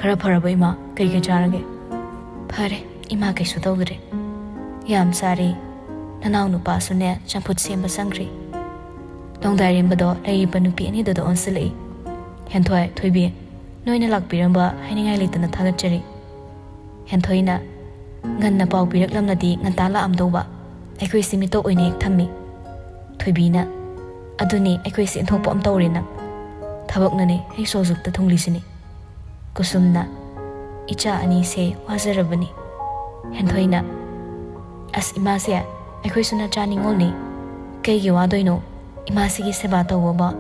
"ꯈꯔ ꯐꯔꯕ ꯏꯃꯥ? ꯀꯩ ꯀꯩ ꯆꯥꯔꯒꯦ?" "ꯐꯔꯦ ꯏꯃꯥ, ꯀꯩꯁꯨ ꯇꯧꯗ꯭ꯔꯦ꯫ ꯌꯥꯝ ꯆꯥꯔꯦ꯫ ꯅꯅꯥꯎ ꯅꯨꯄꯥꯁꯨꯅꯦ ꯆꯝꯐꯨꯠ ꯁꯦꯝꯕ ꯆꯪꯈ꯭ꯔꯦ꯫" ꯅꯣꯡꯗꯥꯏꯔꯦꯝꯕꯗꯣ ꯂꯩꯔꯤꯕ ꯅꯨꯄꯤ ꯑꯅꯤꯗꯨꯗ ꯑꯣꯟꯁꯤꯜꯂꯛꯏ꯫ "ꯍꯦꯟꯊꯣꯏ, ꯊꯣꯏꯕꯤ, ꯅꯣꯏꯅ ꯂꯥꯛꯄꯤꯔꯝꯕ ꯍꯥꯏꯅꯤꯡꯉꯥꯏ ꯂꯩꯇꯅ ꯊꯥꯒꯠꯆꯔꯤ꯫" ꯍꯦꯟꯊꯣꯏꯅ, "ꯉꯟꯅ ꯄꯥꯎ ꯄꯤꯔꯛꯂꯝꯂꯗꯤ ꯉꯟꯇꯥ ꯂꯥꯛꯑꯝꯗꯧꯕ꯫ ꯑꯩꯈꯣꯏꯁꯤ ꯃꯤꯇꯣꯞ ꯑꯣꯏꯅ ꯍꯦꯛ ꯊꯝꯃꯤ꯫" ꯊꯣꯏꯕꯤꯅ, "ꯑꯗꯨꯅꯤ ꯑꯩꯈꯣꯏꯁꯤ ꯏꯟꯊꯣꯛꯄ ꯑꯃ ꯇꯧꯔꯦ ꯅꯪ꯫ ꯊꯕꯛꯅꯅꯦ ꯑꯩꯁꯨ ꯍꯧꯖꯤꯛꯇ ꯊꯨꯡꯂꯤꯁꯤꯅꯤ꯫" ꯀꯨꯁꯨꯝꯅ, "ꯏꯆꯥ ꯑꯅꯤꯁꯦ ꯋꯥꯖꯔꯕꯅꯤ꯫" ꯍꯦꯟꯊꯣꯏꯅ, "ꯑꯁ ꯏꯃꯥꯁꯦ, ꯑꯩꯈꯣꯏꯁꯨ ꯅꯆꯥ ꯅꯤꯉꯣꯜꯅꯤ꯫ ꯀꯩꯒꯤ ꯋꯥꯗꯣꯏꯅꯣ? ꯏꯃꯥꯁꯤꯒꯤ ꯁꯦꯕꯥ ꯇꯧꯕꯕ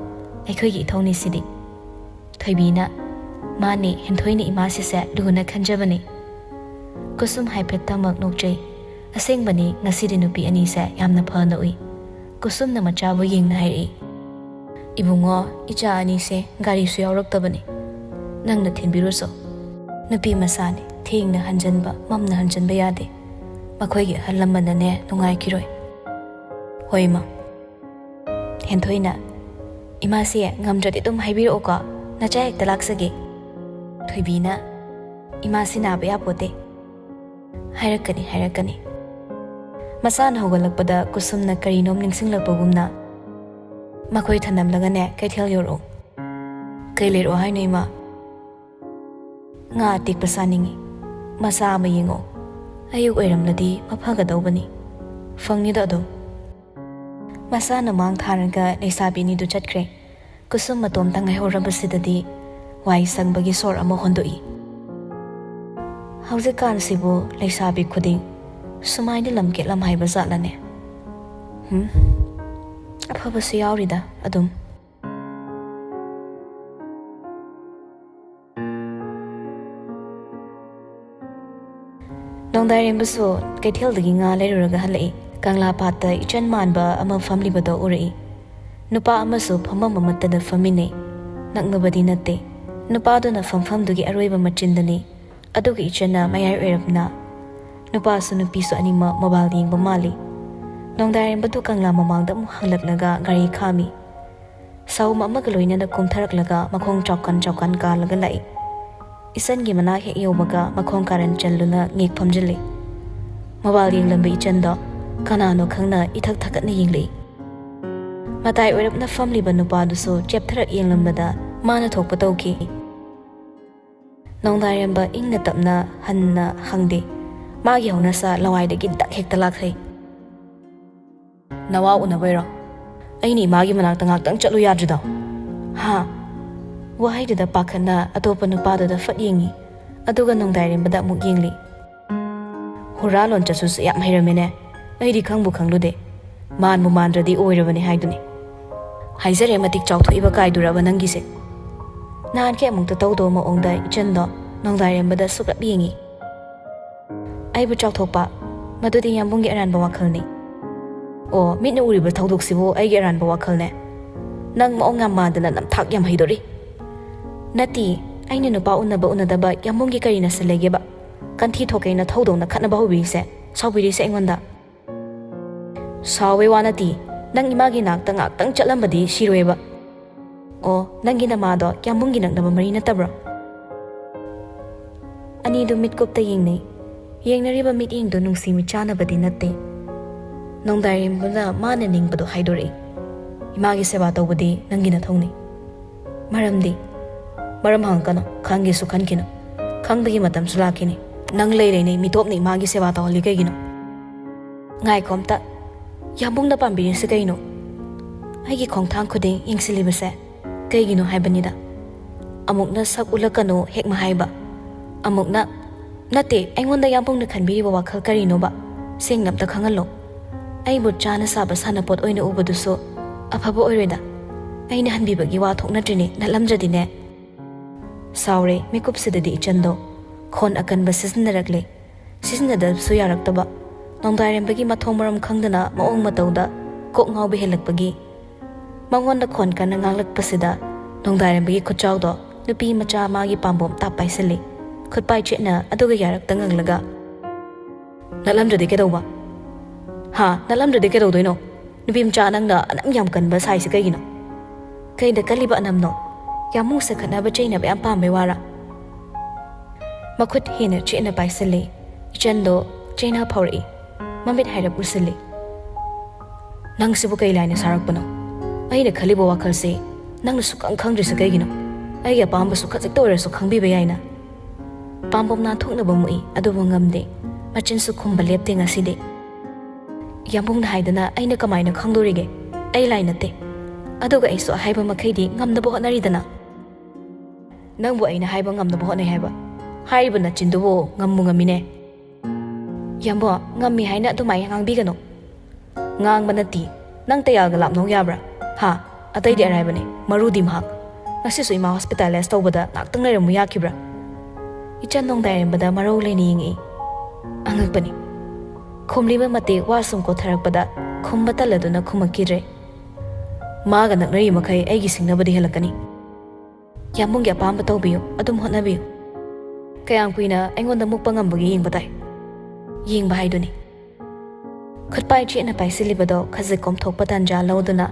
ꯑꯩꯈꯣꯏꯒꯤ ꯏꯊꯧꯅꯤ ꯁꯤꯗꯤ꯫" ꯊꯣꯏꯕꯤꯅ, "ꯃꯥꯅꯦ, ꯍꯦꯟꯊꯣꯏꯅ ꯏꯃꯥꯁꯤꯁꯦ ꯂꯨꯅ ꯈꯟꯖꯕꯅꯦ꯫" ꯀꯨꯁꯨꯝ ꯍꯥꯏꯐꯦꯠꯇꯃꯛ ꯅꯣꯛꯆꯩ꯫ ꯑꯁꯦꯡꯕꯅꯤ, ꯉꯁꯤꯗꯤ ꯅꯨꯄꯤ ꯑꯅꯤꯁꯦ ꯌꯥꯝꯅ ꯐꯅ ꯎꯏ꯫ ꯀꯨꯁꯨꯝꯅ ꯃꯆꯥꯕꯨ ꯌꯦꯡꯅ ꯍꯥꯏꯔꯛꯏ, "ꯏꯕꯨꯡꯉꯣ, ꯏꯆꯥ ꯑꯅꯤꯁꯦ ꯒꯥꯔꯤꯁꯨ ꯌꯥꯎꯔꯛꯇꯕꯅꯤ꯫ ꯅꯪꯅ ꯊꯤꯟꯕꯤꯔꯨꯁꯣ꯫ ꯅꯨꯄꯤ ꯃꯆꯥꯅꯤ, ꯊꯦꯡꯅ ꯍꯟꯖꯟꯕ, ꯃꯝꯅ ꯍꯟꯖꯟꯕ ꯌꯥꯗꯦ꯫ ꯃꯈꯣꯏꯒꯤ ꯑꯍꯜ ꯂꯃꯟꯅꯅꯦ ꯅꯨꯡꯉꯥꯏꯈꯤꯔꯣꯏ꯫ ꯍꯣꯏ, ꯏꯃꯥ꯫ ꯍꯦꯟꯊꯣꯏꯅ, "ꯏꯃꯥꯁꯦ ꯉꯝꯗ꯭ꯔꯗꯤ ꯑꯗꯨꯝ ꯍꯥꯏꯕꯤꯔꯛꯑꯣꯀꯣ, ꯅꯆꯥ ꯍꯦꯛꯇ ꯂꯥꯛꯆꯒꯦ꯫" ꯊꯣꯏꯕꯤꯅ, "ꯏꯃꯥꯁꯤ ꯅꯥꯕ ꯌꯥꯄꯣꯠꯇꯦ꯫" ꯍꯥꯏꯔꯛꯀꯅꯤ, ꯍꯥꯏꯔꯛꯀꯅꯤ꯫ ꯃꯆꯥꯅ ꯍꯧꯒꯠꯂꯛꯄꯗ ꯀꯨꯁꯨꯝꯅ ꯀꯔꯤꯅꯣꯝ ꯅꯤꯡꯁꯤꯡꯂꯛꯄꯒꯨꯝꯅ, "ꯃꯈꯣꯏ ꯊꯅꯝꯂꯒꯅꯦ ꯀꯩꯊꯦꯜ ꯌꯧꯔꯛꯑꯣ꯫" "ꯀꯩ ꯂꯩꯔꯛꯑꯣ ꯍꯥꯏꯅꯣ, ꯏꯃꯥ?" "ꯉꯥ ꯑꯇꯦꯛꯄ ꯆꯥꯅꯤꯡꯉꯤ꯫ ꯃꯆꯥ ꯑꯃ ꯌꯦꯡꯉꯣ꯫ ꯑꯌꯨꯛ ꯑꯣꯏꯔꯝꯂꯗꯤ ꯃꯐꯒꯗꯧꯕꯅꯤ꯫ ꯐꯪꯅꯤꯗ ꯑꯗꯨꯝ꯫" ꯃꯆꯥꯅ ꯃꯥꯡ ꯊꯥꯔꯒ ꯂꯩꯁꯥꯕꯤ ꯑꯅꯤꯗꯨ ꯆꯠꯈ꯭ꯔꯦ꯫ ꯀꯨꯁꯨꯝ ꯃꯇꯣꯝꯇ ꯉꯥꯏꯍꯧꯔꯕꯁꯤꯗꯗꯤ ꯋꯥꯏ ꯁꯪꯕꯒꯤ ꯁꯣꯔ ꯑꯃ ꯍꯣꯟꯗꯣꯛꯏ꯫ ꯍꯧꯖꯤꯛꯀꯥꯟꯁꯤꯕꯨ ꯂꯩꯁꯥꯕꯤ ꯈꯨꯗꯤꯡ ꯁꯨꯃꯥꯏꯅ ꯂꯝꯀꯦꯠ ꯂꯝꯍꯥꯏꯕ ꯖꯥꯠꯂꯅꯦ? ꯍꯨꯝ? ꯑꯐꯕꯁꯨ ꯌꯥꯎꯔꯤꯗ ꯑꯗꯨꯝ꯫ ꯅꯣꯡꯗꯥꯏꯔꯦꯝꯕꯁꯨ ꯀꯩꯊꯦꯜꯗꯒꯤ ꯉꯥ ꯂꯩꯔꯨꯔꯒ ꯍꯜꯂꯛꯏ꯫ ꯀꯪꯂꯥ ꯄꯥꯠꯇ ꯏꯆꯟ ꯃꯥꯟꯕ ꯑꯃ ꯐꯝꯂꯤꯕꯗꯣ ꯎꯔꯛꯏ꯫ ꯅꯨꯄꯥ ꯑꯃꯁꯨ ꯐꯝꯐꯝ ꯑꯃꯠꯇꯗ ꯐꯝꯃꯤꯟꯅꯩ꯫ ꯅꯛꯅꯕꯗꯤ ꯅꯠꯇꯦ꯫ ꯅꯨꯄꯥꯗꯨꯅ ꯐꯝꯐꯝꯗꯨꯒꯤ ꯑꯔꯣꯏꯕ ꯃꯆꯤꯟꯗꯅꯤ, ꯑꯗꯨꯒ ꯏꯆꯟꯅ ꯃꯌꯥꯏ ꯑꯣꯏꯔꯞꯅ꯫ ꯅꯨꯄꯥꯁꯨ ꯅꯨꯄꯤꯁꯨ ꯑꯅꯤꯃꯛ ꯃꯣꯕꯥꯏꯜ ꯌꯦꯡꯕ ꯃꯥꯜꯂꯤ꯫ ꯅꯣꯡꯗꯥꯏꯔꯦꯝꯕꯗꯨ ꯀꯪꯂꯥ ꯃꯃꯥꯡꯗ ꯑꯃꯨꯛ ꯍꯜꯂꯛꯂꯒ ꯒꯥꯔꯤ ꯈꯥꯝꯃꯤ꯫ ꯁꯥꯎꯝ ꯑꯃꯒ ꯂꯣꯏꯅꯅ ꯀꯨꯝꯊꯔꯛꯂꯒ ꯃꯈꯣꯡ ꯆꯥꯎꯀꯟ ꯆꯥꯎꯀꯟ ꯀꯥꯜꯂꯒ ꯂꯥꯛꯏ꯫ ꯏꯆꯟꯒꯤ ꯃꯅꯥꯛ ꯍꯦꯛ ꯌꯧꯕꯒ ꯃꯈꯣꯡ ꯀꯥꯔꯟ ꯆꯜꯂꯨꯅ ꯉꯦꯛ ꯐꯝꯖꯤꯜꯂꯤ꯫ ꯃꯣꯕꯥꯏꯜ ꯌꯦꯡꯂꯝꯕ ꯏꯆꯟꯗꯣ ꯀꯅꯥꯅꯣ ꯈꯪꯅ ꯏꯊꯛ ꯊꯛꯀꯠꯅ ꯌꯦꯡꯂꯛꯏ꯫ ꯃꯇꯥꯏ ꯑꯣꯏꯔꯞꯅ ꯐꯝꯂꯤꯕ ꯅꯨꯄꯥꯗꯨꯁꯨ ꯆꯦꯞꯊꯔꯛ ꯌꯦꯡꯂꯝꯕꯗ ꯃꯥꯅ ꯊꯣꯛꯄ ꯇꯧꯈꯤ꯫ ꯅꯣꯡꯗꯥꯏꯔꯦꯝꯕ ꯏꯪꯅ ꯇꯞꯅ ꯍꯟꯅ ꯍꯪꯗꯦ꯫ ꯃꯥꯒꯤ ꯍꯧꯅꯁꯥ ꯂꯋꯥꯏꯗꯒꯤ ꯗꯛ ꯍꯦꯛꯇ ꯂꯥꯛꯈ꯭ꯔꯦ꯫ "ꯅꯋꯥ ꯎꯅꯕꯩꯔꯣ? ꯑꯩꯅ ꯏꯃꯥꯒꯤ ꯃꯅꯥꯛꯇ ꯉꯥꯛꯇꯪ ꯆꯠꯂꯨ ꯌꯥꯗ꯭ꯔꯤꯗꯣ?" "ꯍꯥ?" ꯋꯥꯍꯩꯗꯨꯗ ꯄꯥꯈꯠꯅ ꯑꯇꯣꯞꯄ ꯅꯨꯄꯥꯗꯨꯗ ꯐꯠ ꯌꯦꯡꯉꯤ, ꯑꯗꯨꯒ ꯅꯣꯡꯗꯥꯏꯔꯦꯝꯕꯗ ꯑꯃꯨꯛ ꯌꯦꯡꯂꯤ꯫ "ꯍꯨꯔꯥ ꯂꯣꯟꯆꯠꯁꯨ ꯌꯥꯝ ꯍꯩꯔꯝꯃꯦꯅꯦ꯫ ꯑꯩꯗꯤ ꯈꯪꯕꯨ ꯈꯪꯂꯨꯗꯦ꯫ ꯃꯥꯟꯕꯨ ꯃꯥꯟꯗ꯭ꯔꯗꯤ ꯑꯣꯏꯔꯕꯅꯦ ꯍꯥꯏꯗꯨꯅꯤ꯫ ꯍꯥꯏꯖꯔꯦ, ꯃꯇꯤꯛ ꯆꯥꯎꯊꯣꯛꯏꯕ ꯀꯥꯏꯗꯨꯔꯕ ꯅꯪꯒꯤꯁꯦ?" ꯅꯍꯥꯟꯈꯩ ꯑꯃꯨꯛꯇ ꯇꯧꯗꯕ ꯃꯑꯣꯡꯗ ꯏꯆꯟꯗꯣ ꯅꯣꯡꯗꯥꯏꯔꯦꯝꯕꯗ ꯁꯨꯛꯂꯞ ꯌꯦꯡꯉꯤ꯫ "ꯑꯩꯕꯨ ꯆꯥꯎꯊꯣꯛꯄ? ꯃꯗꯨꯗꯤ ꯌꯥꯝꯕꯨꯡꯒꯤ ꯑꯔꯥꯟꯕ ꯋꯥꯈꯜꯅꯤ꯫" "ꯑꯣ, ꯃꯤꯠꯅ ꯎꯔꯤꯕ ꯊꯧꯗꯣꯛꯁꯤꯕꯨ ꯑꯩꯒꯤ ꯑꯔꯥꯟꯕ ꯋꯥꯈꯜꯅꯦ? ꯅꯪ ꯃꯑꯣꯡ ꯌꯥꯝ ꯃꯥꯟꯗꯅ ꯅꯝꯊꯥꯛ ꯌꯥꯝ ꯍꯩꯗꯣꯔꯤ꯫" "ꯅꯠꯇꯦ, ꯑꯩꯅ ꯅꯨꯄꯥ ꯎꯅꯕ ꯎꯅꯗꯕ ꯌꯥꯝꯕꯨꯡꯒꯤ ꯀꯔꯤ ꯅꯁ ꯂꯩꯒꯦꯕ? ꯀꯟꯊꯤ ꯊꯣꯛꯀꯦꯅ ꯊꯧꯗꯧꯅ ꯈꯠꯅꯕ ꯍꯧꯕꯤꯔꯤꯁꯦ, ꯁꯥꯎꯕꯤꯔꯤꯁꯦ ꯑꯩꯉꯣꯟꯗ? ꯁꯥꯎꯕꯩ ꯋꯥ ꯅꯠꯇꯤ, ꯅꯪ ꯏꯃꯥꯒꯤ ꯅꯥꯛꯇ ꯉꯥꯛꯇꯪ ꯆꯠꯂꯝꯕꯗꯤ ꯁꯤꯔꯣꯏꯕ꯫ ꯑꯣ, ꯅꯪꯒꯤ ꯅꯃꯥꯗꯣ ꯌꯥꯝꯕꯨꯡꯒꯤ ꯅꯛꯅꯕ ꯃꯔꯤ ꯅꯠꯇꯕ꯭ꯔꯣ? ꯑꯅꯤꯗꯨ ꯃꯤꯠꯀꯨꯞꯇ ꯌꯦꯡꯅꯩ꯫ ꯌꯦꯡꯅꯔꯤꯕ ꯃꯤꯠꯌꯦꯡꯗꯨ ꯅꯨꯡꯁꯤ ꯃꯤꯠꯆꯥꯟꯅꯕꯗꯤ ꯅꯠꯇꯦ꯫ ꯅꯣꯡꯗꯥꯏꯔꯦꯝꯕꯅ ꯃꯥꯅ ꯅꯤꯡꯕꯗꯣ ꯍꯥꯏꯗꯣꯔꯛꯏ꯫ ꯏꯃꯥꯒꯤ ꯁꯦꯕꯥ ꯇꯧꯕꯗꯤ ꯅꯪꯒꯤ ꯅꯊꯧꯅꯤ꯫ ꯃꯔꯝꯗꯤ? ꯃꯔꯝ ꯍꯪꯉꯛꯀꯅꯨ, ꯈꯪꯒꯦꯁꯨ ꯈꯟꯈꯤꯅꯨ꯫ ꯈꯪꯕꯒꯤ ꯃꯇꯝꯁꯨ ꯂꯥꯛꯈꯤꯅꯤ꯫ ꯅꯪ ꯂꯩ ꯂꯩꯅꯩ ꯃꯤꯇꯣꯞꯅ ꯏꯃꯥꯒꯤ ꯁꯦꯕꯥ ꯇꯧꯍꯜꯂꯤ ꯀꯩꯒꯤꯅꯣ? ꯉꯥꯏꯈꯣ ꯑꯝꯇ, ꯌꯥꯝꯕꯨꯡꯅ ꯄꯥꯝꯕꯤꯔꯤꯁꯤ ꯀꯩꯅꯣ? ꯑꯩꯒꯤ ꯈꯣꯡꯊꯥꯡ ꯈꯨꯗꯤꯡ ꯌꯦꯡꯁꯤꯜꯂꯤꯕꯁꯦ ꯀꯩꯒꯤꯅꯣ ꯍꯥꯏꯕꯅꯤꯗ꯫ ꯑꯃꯨꯛꯅ ꯁꯛ ꯎꯠꯂꯛꯀꯅꯨ ꯍꯦꯛ ꯃꯍꯥꯏꯕ, ꯑꯃꯨꯛꯅ, ꯅꯠꯇꯦ, ꯑꯩꯉꯣꯟꯗ ꯌꯥꯝꯕꯨꯡꯅ ꯈꯟꯕꯤꯔꯤꯕ ꯋꯥꯈꯜ ꯀꯔꯤꯅꯣꯕ? ꯁꯦꯡꯅ ꯑꯝꯇ ꯈꯪꯍꯜꯂꯣ꯫ ꯑꯩꯕꯨ ꯆꯥꯅ ꯁꯥꯕ ꯁꯥꯟꯅꯄꯣꯠ ꯑꯣꯏꯅ ꯎꯕꯗꯨꯁꯨ ꯑꯐꯕ ꯑꯣꯏꯔꯣꯏꯗ꯫ ꯑꯩꯅ ꯍꯟꯕꯤꯕꯒꯤ ꯋꯥ ꯊꯣꯛꯅꯗ꯭ꯔꯤꯅꯦ, ꯅꯠꯂꯝꯗ꯭ꯔꯗꯤꯅꯦ꯫ ꯁꯥꯎꯔꯦ, ꯃꯤꯀꯨꯞꯁꯤꯗꯗꯤ ꯏꯆꯟꯗꯣ ꯈꯣꯟ ꯑꯀꯟꯕ ꯁꯤꯖꯤꯟꯅꯔꯛꯂꯦ꯫ ꯁꯤꯖꯤꯟꯅꯗꯕꯁꯨ ꯌꯥꯔꯛꯇꯕ꯫ ꯅꯣꯡꯗꯥꯏꯔꯦꯝꯕꯒꯤ ꯃꯊꯣꯡ ꯃꯔꯝ ꯈꯪꯗꯅ ꯃꯑꯣꯡ ꯃꯇꯧꯗ ꯀꯣꯛ ꯉꯥꯎꯕ ꯍꯦꯜꯂꯛꯄꯒꯤ ꯃꯉꯣꯟꯗ ꯈꯣꯟ ꯀꯟꯅ ꯉꯥꯡꯂꯛꯄꯁꯤꯗ ꯅꯣꯡꯗꯥꯏꯔꯦꯝꯕꯒꯤ ꯈꯨꯠꯆꯥꯎꯗꯣ ꯅꯨꯄꯤ ꯃꯆꯥ ꯃꯥꯒꯤ ꯄꯥꯝꯕꯣꯝ ꯇꯥꯞ ꯄꯥꯏꯁꯤꯜꯂꯤ꯫ ꯈꯨꯠꯄꯥꯏ ꯆꯦꯠꯅ ꯑꯗꯨꯒ ꯌꯥꯔꯛꯇ ꯉꯪꯂꯒ, "ꯅꯠꯂꯝꯗ꯭ꯔꯗꯤ ꯀꯩꯗꯧꯕ? ꯍꯥ, ꯅꯠꯂꯝꯗ꯭ꯔꯗꯤ ꯀꯩꯗꯧꯗꯣꯏꯅꯣ? ꯅꯨꯄꯤ ꯃꯆꯥ ꯅꯪꯅ ꯑꯅꯝ ꯌꯥꯝ ꯀꯟꯕ ꯁꯥꯏꯁꯦ ꯀꯩꯒꯤꯅꯣ? ꯀꯩꯗ ꯀꯜꯂꯤꯕ ꯑꯅꯝꯅꯣ? ꯌꯥꯝꯕꯨꯡꯁꯦ ꯈꯠꯅꯕ ꯆꯩꯅꯕ ꯌꯥꯝ ꯄꯥꯝꯕꯩ ꯋꯥꯔꯥ?" ꯃꯈꯨꯠ ꯍꯦꯟꯅ ꯆꯦꯠꯅ ꯄꯥꯏꯁꯤꯜꯂꯤ꯫ ꯏꯆꯟꯗꯣ ꯆꯩꯅꯥ ꯐꯥꯎꯔꯛꯏ꯫ ꯃꯃꯤꯠ ꯍꯥꯏꯔꯞ ꯎꯁꯤꯜꯂꯤ꯫ "ꯅꯪꯁꯤꯕꯨ ꯀꯩ ꯂꯥꯏꯅ ꯁꯥꯔꯛꯄꯅꯣ? ꯑꯩꯅ ꯈꯜꯂꯤꯕ ꯋꯥꯈꯜꯁꯤ ꯅꯪꯅ ꯁꯨꯛꯈꯪ ꯈꯪꯗ꯭ꯔꯤꯁꯤ ꯀꯩꯒꯤꯅꯣ? ꯑꯩꯒꯤ ꯑꯄꯥꯝꯕꯁꯨ ꯈꯖꯤꯛꯇ ꯑꯣꯏꯔꯁꯨ ꯈꯪꯕꯤꯕ ꯌꯥꯏꯅ?" ꯄꯥꯝꯕꯣꯝ ꯅꯥꯟꯊꯣꯛꯅꯕ ꯃꯨꯛꯏ, ꯑꯗꯨꯕꯨ ꯉꯝꯗꯦ꯫ ꯃꯆꯤꯟꯁꯨ ꯈꯨꯝꯕ ꯂꯦꯞꯇꯦ ꯉꯁꯤꯗꯤ꯫ "ꯌꯥꯝꯕꯨꯡꯅ ꯍꯥꯏꯗꯅ ꯑꯩꯅ ꯀꯃꯥꯏꯅ ꯈꯪꯗꯣꯔꯤꯒꯦ? ꯑꯩ ꯂꯥꯏ ꯅꯠꯇꯦ꯫ ꯑꯗꯨꯒ ꯑꯩꯁꯨ ꯑꯍꯥꯏꯕ ꯃꯈꯩꯗꯤ ꯉꯝꯅꯕ ꯍꯣꯠꯅꯔꯤꯗꯅ꯫ ꯅꯪꯕꯨ ꯑꯩꯅ ꯍꯥꯏꯕ ꯉꯝꯅꯕ ꯍꯣꯠꯅꯩ ꯍꯥꯏꯕ? ꯍꯥꯏꯔꯤꯕ ꯅꯆꯤꯟꯗꯨꯕꯨ ꯉꯝꯕꯨ ꯉꯝꯃꯤꯅꯦ꯫ ꯌꯥꯝꯕꯣ, ꯉꯝꯃꯤ ꯍꯥꯏꯅ ꯑꯗꯨꯃꯥꯏꯅ ꯉꯥꯡꯕꯤꯒꯅꯨ꯫ ꯉꯥꯡꯕ ꯅꯠꯇꯦ, ꯅꯪ ꯇꯌꯥꯜꯒ ꯂꯥꯞꯅꯧ ꯌꯥꯕ꯭ꯔꯥ? ꯍꯥ? ꯑꯇꯩꯗꯤ ꯑꯔꯥꯏꯕꯅꯦ, ꯃꯔꯨꯗꯤ ꯃꯍꯥꯛ꯫ ꯉꯁꯤꯁꯨ ꯏꯃꯥ ꯍꯣꯁꯄꯤꯇꯥꯂꯥꯏꯁ ꯇꯧꯕꯗ ꯉꯥꯛꯇꯪ ꯂꯩꯔꯝꯃꯨ ꯌꯥꯈꯤꯕ꯭ꯔꯥ?" ꯏꯆꯟ ꯅꯣꯡꯗꯥꯏꯔꯦꯝꯕꯗ ꯃꯔꯧ ꯂꯩꯅ ꯌꯦꯡꯉꯛꯏ꯫ ꯑꯉꯛꯄꯅꯤ꯫ ꯈꯨꯝꯂꯤꯕ ꯃꯇꯤꯛ ꯋꯥ ꯁꯨꯝ ꯀꯣꯊꯔꯛꯄꯗ ꯈꯨꯝꯕ ꯇꯜꯂꯗꯨꯅ ꯈꯨꯝꯃꯛꯈꯤꯗ꯭ꯔꯦ꯫ "ꯃꯥꯒ ꯅꯛꯅꯔꯤ ꯃꯈꯩ ꯑꯩꯒꯤ ꯁꯤꯡꯅꯕꯗꯤ ꯍꯦꯜꯂꯛꯀꯅꯤ꯫ ꯌꯥꯝꯕꯨꯡꯒꯤ ꯑꯄꯥꯝꯕ ꯇꯧꯕꯤꯌꯨ, ꯑꯗꯨꯝ ꯍꯣꯠꯅꯕꯤꯌꯨ꯫ ꯀꯌꯥꯝ ꯀꯨꯏꯅ ꯑꯩꯉꯣꯟꯗ ꯃꯨꯛꯄ ꯉꯝꯕꯒꯦ ꯌꯦꯡꯕ ꯇꯥꯏ꯫ ꯌꯦꯡꯕ ꯍꯥꯏꯗꯨꯅꯤ꯫ ꯈꯨꯠꯄꯥꯏ ꯆꯦꯠꯅ ꯄꯥꯏꯁꯤꯜꯂꯤꯕꯗꯣ ꯈꯖꯤꯛ ꯀꯣꯝꯊꯣꯛꯄ ꯇꯥꯟꯖꯥ ꯂꯧꯗꯨꯅ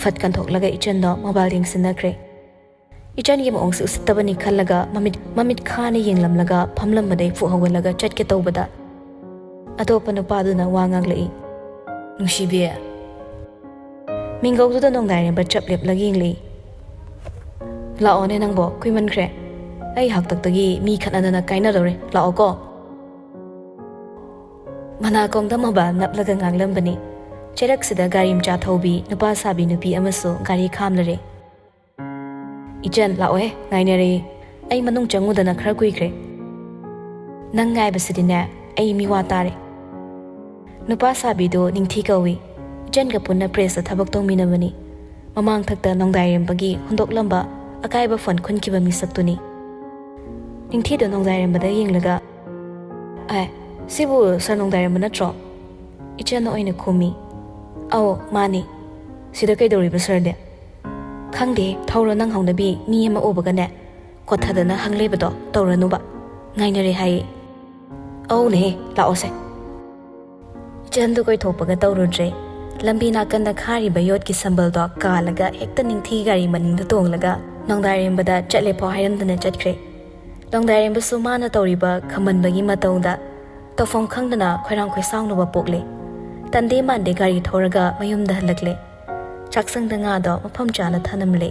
ꯐꯠ ꯀꯟꯊꯣꯛꯂꯒ ꯏꯆꯟꯗꯣ ꯃꯣꯕꯥꯏꯜ ꯌꯦꯡꯁꯤꯟꯅꯈ꯭ꯔꯦ꯫ ꯏꯆꯟꯒꯤ ꯃꯑꯣꯡꯁꯤ ꯎꯁꯤꯠꯇꯕꯅꯤ ꯈꯜꯂꯒ ꯃꯃꯤꯠ, ꯃꯃꯤꯠ ꯈꯥꯅ ꯌꯦꯡꯂꯝꯂꯒ ꯐꯝꯂꯝꯕꯗꯩ ꯐꯨꯛ ꯍꯧꯒꯠꯂꯒ ꯆꯠꯀꯦ ꯇꯧꯕꯗ ꯑꯇꯣꯞꯄ ꯅꯨꯄꯥꯗꯨꯅ ꯋꯥ ꯉꯥꯡꯂꯛꯏ꯫ "ꯅꯨꯡꯁꯤꯕꯤ"꯫ ꯃꯤꯡꯒꯧꯗꯨꯗ ꯅꯣꯡꯗꯥꯏꯔꯦꯝꯕ ꯆꯞ ꯂꯦꯞꯂꯒ ꯌꯦꯡꯂꯛꯏ꯫ "ꯂꯥꯛꯑꯣꯅꯦ ꯅꯪꯕꯣ, ꯀꯨꯏꯃꯟꯈ꯭ꯔꯦ꯫ ꯑꯩ ꯍꯥꯛꯇꯛꯇꯒꯤ ꯃꯤ ꯈꯠꯅꯗꯅ ꯀꯥꯏꯅꯗꯧꯔꯦ, ꯂꯥꯛꯑꯣꯀꯣ"꯫ ꯃꯅꯥꯀꯣꯡꯗ ꯃꯣꯕꯥꯏꯜ ꯅꯞꯂꯒ ꯉꯥꯡꯂꯝꯕꯅꯤ꯫ ꯆꯩꯔꯛꯁꯤꯗ ꯒꯥꯔꯤ ꯃꯆꯥ ꯊꯧꯕꯤ ꯅꯨꯄꯥ ꯁꯥꯕꯤ ꯅꯨꯄꯤ ꯑꯃꯁꯨ ꯒꯥꯔꯤ ꯈꯥꯝꯂꯔꯦ꯫ "ꯏꯆꯟ, ꯂꯥꯛꯑꯣꯍꯦ, ꯉꯥꯏꯅꯔꯦ꯫ ꯑꯩ ꯃꯅꯨꯡ ꯆꯪꯉꯨꯗꯅ ꯈꯔ ꯀꯨꯏꯈ꯭ꯔꯦ꯫ ꯅꯪ ꯉꯥꯏꯕꯁꯤꯗꯤꯅꯦ, ꯑꯩ ꯃꯤꯋꯥ ꯇꯥꯔꯦ"꯫ ꯅꯨꯄꯥ ꯁꯥꯕꯤꯗꯨ ꯅꯤꯡꯊꯤ ꯀꯧꯏ꯫ ꯏꯆꯟꯒ ꯄꯨꯟꯅ ꯄ꯭ꯔꯦꯁꯇ ꯊꯕꯛ ꯇꯧꯃꯤꯟꯅꯕꯅꯤ꯫ ꯃꯃꯥꯡꯊꯛꯇ ꯅꯣꯡꯗꯥꯏꯔꯦꯝꯕꯒꯤ ꯍꯨꯟꯗꯣꯛꯂꯝꯕ ꯑꯀꯥꯏꯕ ꯐꯣꯟ ꯈꯨꯟꯈꯤꯕ ꯃꯤꯁꯛꯇꯨꯅꯤ꯫ ꯅꯤꯡꯊꯤꯗꯨ ꯅꯣꯡꯗꯥꯏꯔꯦꯝꯕꯗ ꯌꯦꯡꯂꯒ, "ꯑꯦ, ꯁꯤꯕꯨ ꯁꯥꯔ ꯅꯣꯡꯗꯥꯏꯔꯦꯝꯕ ꯅꯠꯇ꯭ꯔꯣ?" ꯏꯆꯟꯅ ꯑꯣꯏꯅ ꯈꯨꯝꯃꯤ꯫ "ꯑꯧ, ꯃꯥꯅꯤ꯫ ꯁꯤꯗ ꯀꯩꯗꯧꯔꯤꯕ ꯁꯥꯔꯗꯤ?" "ꯈꯪꯗꯦ, ꯊꯧꯔꯣ ꯅꯪ ꯍꯧꯅꯕꯤ ꯃꯤ ꯑꯃ ꯎꯕꯒꯅꯦ, ꯀꯣꯠꯊꯗꯅ ꯍꯪ ꯂꯩꯕꯗꯣ ꯇꯧꯔꯅꯨꯕ꯫ ꯉꯥꯏꯅꯔꯦ ꯍꯥꯏꯌꯦ"꯫ "ꯑꯧꯅꯦꯍꯦ, ꯂꯥꯛꯑꯣꯁꯦ"꯫ ꯏꯆꯟꯗꯨ ꯀꯣꯏꯊꯣꯛꯄꯒ ꯇꯧꯔꯨꯗ꯭ꯔꯦ꯫ ꯂꯝꯕꯤ ꯅꯥꯀꯟꯗ ꯈꯥꯔꯤꯕ ꯌꯣꯠꯀꯤ ꯁꯝꯕꯜꯗꯣ ꯀꯥꯜꯂꯒ ꯍꯦꯛꯇ ꯅꯤꯡꯊꯤ ꯒꯥꯔꯤ ꯃꯅꯤꯡꯗ ꯇꯣꯡꯂꯒ ꯅꯣꯡꯗꯥꯏꯔꯦꯝꯕꯗ ꯆꯠꯂꯦꯐꯥꯎ ꯍꯥꯏꯔꯝꯗꯅ ꯆꯠꯈ꯭ꯔꯦ꯫ ꯅꯣꯡꯗꯥꯏꯔꯦꯝꯕꯁꯨ ꯃꯥꯅ ꯇꯧꯔꯤꯕ ꯈꯝꯕꯟꯕꯒꯤ ꯃꯇꯧꯗ ꯇꯧꯐꯝ ꯈꯪꯗꯅ ꯈꯣꯏꯔꯥꯡ ꯈꯣꯏꯁꯥꯎꯅꯕ ꯄꯣꯛꯂꯦ꯫ ꯇꯟꯗꯦ ꯃꯥꯟꯗꯦ ꯒꯥꯔꯤ ꯊꯧꯔꯒ ꯃꯌꯨꯝꯗ ꯍꯜꯂꯛꯂꯦ꯫ ꯆꯥꯛꯁꯪꯗ ꯉꯥꯗꯣ ꯃꯐꯝ ꯆꯥꯅ ꯊꯅꯝꯂꯦ꯫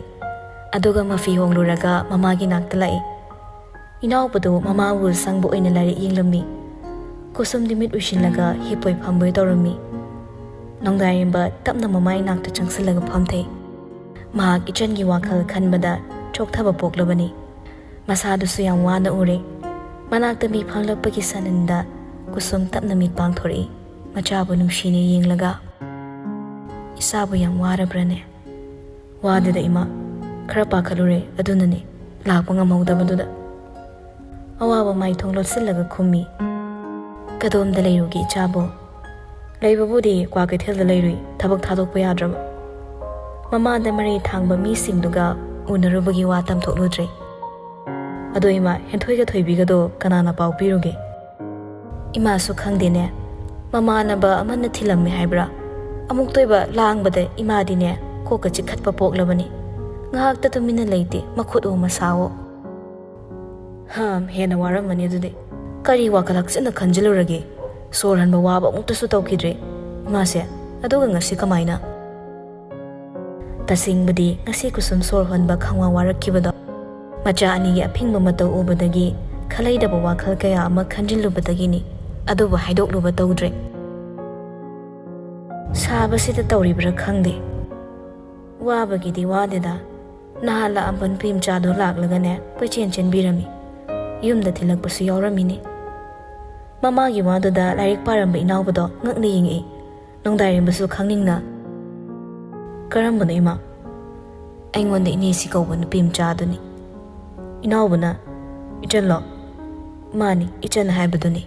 ꯑꯗꯨꯒ ꯃꯐꯤ ꯍꯣꯡꯂꯨꯔꯒ ꯃꯃꯥꯒꯤ ꯅꯥꯛꯇ ꯂꯥꯛꯏ꯫ ꯏꯅꯥꯎꯕꯗꯨ ꯃꯃꯥꯕꯨ ꯁꯪꯕ ꯑꯣꯏꯅ ꯂꯥꯏꯔꯤꯛ ꯌꯦꯡꯂꯝꯃꯤ꯫ ꯀꯨꯁꯨꯝꯗꯤ ꯃꯤꯠ ꯎꯏꯁꯤꯜꯂꯒ ꯍꯤꯞꯄꯣꯏ ꯐꯝꯕꯣꯏ ꯇꯧꯔꯝꯃꯤ꯫ ꯅꯣꯡꯗꯥꯏꯔꯦꯝꯕ ꯇꯞꯅ ꯃꯃꯥꯏ ꯅꯥꯛꯇ ꯆꯪꯁꯤꯜꯂꯒ ꯐꯝꯊꯩ꯫ ꯃꯍꯥꯛ ꯏꯆꯟꯒꯤ ꯋꯥꯈꯜ ꯈꯟꯕꯗ ꯆꯣꯛꯊꯕ ꯄꯣꯛꯂꯕꯅꯤ꯫ ꯃꯁꯥꯗꯨꯁꯨ ꯌꯥꯝ ꯋꯥꯅ ꯎꯔꯦ꯫ ꯃꯅꯥꯛꯇ ꯃꯤ ꯐꯝꯂꯛꯄꯒꯤ ꯁꯅꯟꯗ ꯀꯨꯁꯨꯝ ꯇꯞꯅ ꯃꯤꯠ ꯄꯥꯡꯊꯣꯔꯛꯏ, ꯃꯆꯥꯕꯨ ꯅꯨꯡꯁꯤꯅ ꯌꯦꯡꯂꯒ꯫ "ꯏꯆꯥꯕꯨ ꯌꯥꯝ ꯋꯥꯔꯕ꯭ꯔꯅꯦ?" "ꯋꯥꯗꯦꯗ ꯏꯃꯥ, ꯈꯔ ꯄꯥꯈꯠꯂꯨꯔꯦ, ꯑꯗꯨꯅꯅꯦ, ꯂꯥꯛꯄ ꯉꯝꯍꯧꯗꯕꯗꯨꯗ"꯫ ꯑꯋꯥꯕ ꯃꯥꯏꯊꯣꯡ ꯂꯣꯠꯁꯤꯜꯂꯒ ꯈꯨꯝꯃꯤ꯫ "ꯀꯗꯣꯝꯗ ꯂꯩꯔꯨꯒꯦ ꯏꯆꯥꯕꯨ?" "ꯂꯩꯕꯕꯨꯗꯤ ꯀ꯭ꯋꯥꯀꯩꯊꯦꯜꯗ ꯂꯩꯔꯨꯏ, ꯊꯕꯛ ꯊꯥꯗꯣꯛꯄ ꯌꯥꯗ꯭ꯔꯕ"꯫ ꯃꯃꯥꯗ ꯃꯔꯩ ꯊꯥꯡꯕ ꯃꯤꯁꯤꯡꯗꯨꯒ ꯎꯅꯔꯨꯕꯒꯤ ꯋꯥ ꯇꯝꯊꯣꯛꯂꯨꯗ꯭ꯔꯦ꯫ ꯑꯗꯣ ꯏꯃꯥ, ꯍꯦꯟꯊꯣꯏꯒ ꯊꯣꯏꯕꯤꯒꯗꯣ ꯀꯅꯥꯅ ꯄꯥꯎ ꯄꯤꯔꯨꯒꯦ? ꯏꯃꯥꯁꯨ ꯈꯪꯗꯦꯅꯦ꯫ ꯃꯃꯥꯟꯅꯕ ꯑꯃꯅ ꯊꯤꯜꯂꯝꯃꯦ ꯍꯥꯏꯕ꯭ꯔꯥ? ꯑꯃꯨꯛꯇꯣꯏꯕ ꯂꯥꯡꯕꯗ ꯏꯃꯥꯗꯤꯅꯦ ꯀꯣꯛꯀ ꯆꯤꯛꯈꯠꯄ ꯄꯣꯛꯂꯕꯅꯤ꯫ ꯉꯥꯏꯍꯥꯛꯇ ꯇꯨꯃꯤꯟꯅ ꯂꯩꯇꯦ, ꯃꯈꯨꯠ ꯑꯣ ꯃꯁꯥꯑꯣ꯫ ꯍꯝ, ꯍꯦꯟꯅ ꯋꯥꯔꯝꯃꯅꯤ ꯑꯗꯨꯗꯤ꯫ ꯀꯔꯤ ꯋꯥꯈꯜ ꯍꯛꯆꯤꯟꯅ ꯈꯟꯖꯤꯜꯂꯨꯔꯒꯦ? ꯁꯣꯔ ꯍꯟꯕ ꯋꯥꯕ ꯑꯃꯨꯛꯇꯁꯨ ꯇꯧꯈꯤꯗ꯭ꯔꯦ ꯏꯃꯥꯁꯦ꯫ ꯑꯗꯨꯒ ꯉꯁꯤ ꯀꯃꯥꯏꯅ? ꯇꯁꯦꯡꯕꯗꯤ ꯉꯁꯤ ꯀꯨꯁꯨꯝ ꯁꯣꯔ ꯍꯣꯟꯕ ꯈꯪꯋꯥ ꯋꯥꯔꯛꯈꯤꯕꯗꯣ ꯃꯆꯥ ꯑꯅꯤꯒꯤ ꯑꯐꯤꯡꯕ ꯃꯇꯧ ꯎꯕꯗꯒꯤ ꯈꯜꯂꯩꯗꯕ ꯋꯥꯈꯜ ꯀꯌꯥ ꯑꯃ ꯈꯟꯖꯤꯜꯂꯨꯕꯗꯒꯤꯅꯤ꯫ ꯑꯗꯨꯕꯨ ꯍꯥꯏꯗꯣꯛꯂꯨꯕ ꯇꯧꯗ꯭ꯔꯦ꯫ ꯁꯥꯕꯁꯤꯗ ꯇꯧꯔꯤꯕ꯭ꯔꯥ ꯈꯪꯗꯦ꯫ ꯋꯥꯕꯒꯤꯗꯤ ꯋꯥꯗꯦꯗ꯫ ꯅꯍꯥꯟ ꯂꯥꯛꯑꯝꯕ ꯅꯨꯄꯤ ꯃꯆꯥꯗꯣ ꯂꯥꯛꯂꯒꯅꯦ ꯀꯣꯏꯆꯦꯟ ꯆꯦꯟꯕꯤꯔꯝꯃꯤ꯫ ꯌꯨꯝꯗ ꯊꯤꯜꯂꯛꯄꯁꯨ ꯌꯥꯎꯔꯝꯃꯤꯅꯦ꯫ ꯃꯃꯥꯒꯤ ꯋꯥꯗꯨꯗ ꯂꯥꯏꯔꯤꯛ ꯄꯥꯔꯝꯕ ꯏꯅꯥꯎꯕꯗꯣ ꯉꯛꯅ ꯌꯦꯡꯉꯛꯏ꯫ ꯅꯣꯡꯗꯥꯏꯔꯦꯝꯕꯁꯨ ꯈꯪꯅꯤꯡꯅ, "ꯀꯔꯝꯕꯅꯣ ꯏꯃꯥ?" "ꯑꯩꯉꯣꯟꯗ ꯏꯅꯦꯁꯤ ꯀꯧꯕ ꯅꯨꯄꯤ ꯃꯆꯥꯗꯨꯅꯤ꯫" ꯏꯅꯥꯎꯕꯅ, "ꯏꯆꯟꯂꯣ?" "ꯃꯥꯅꯤ, ꯏꯆꯟ ꯍꯥꯏꯕꯗꯨꯅꯤ꯫"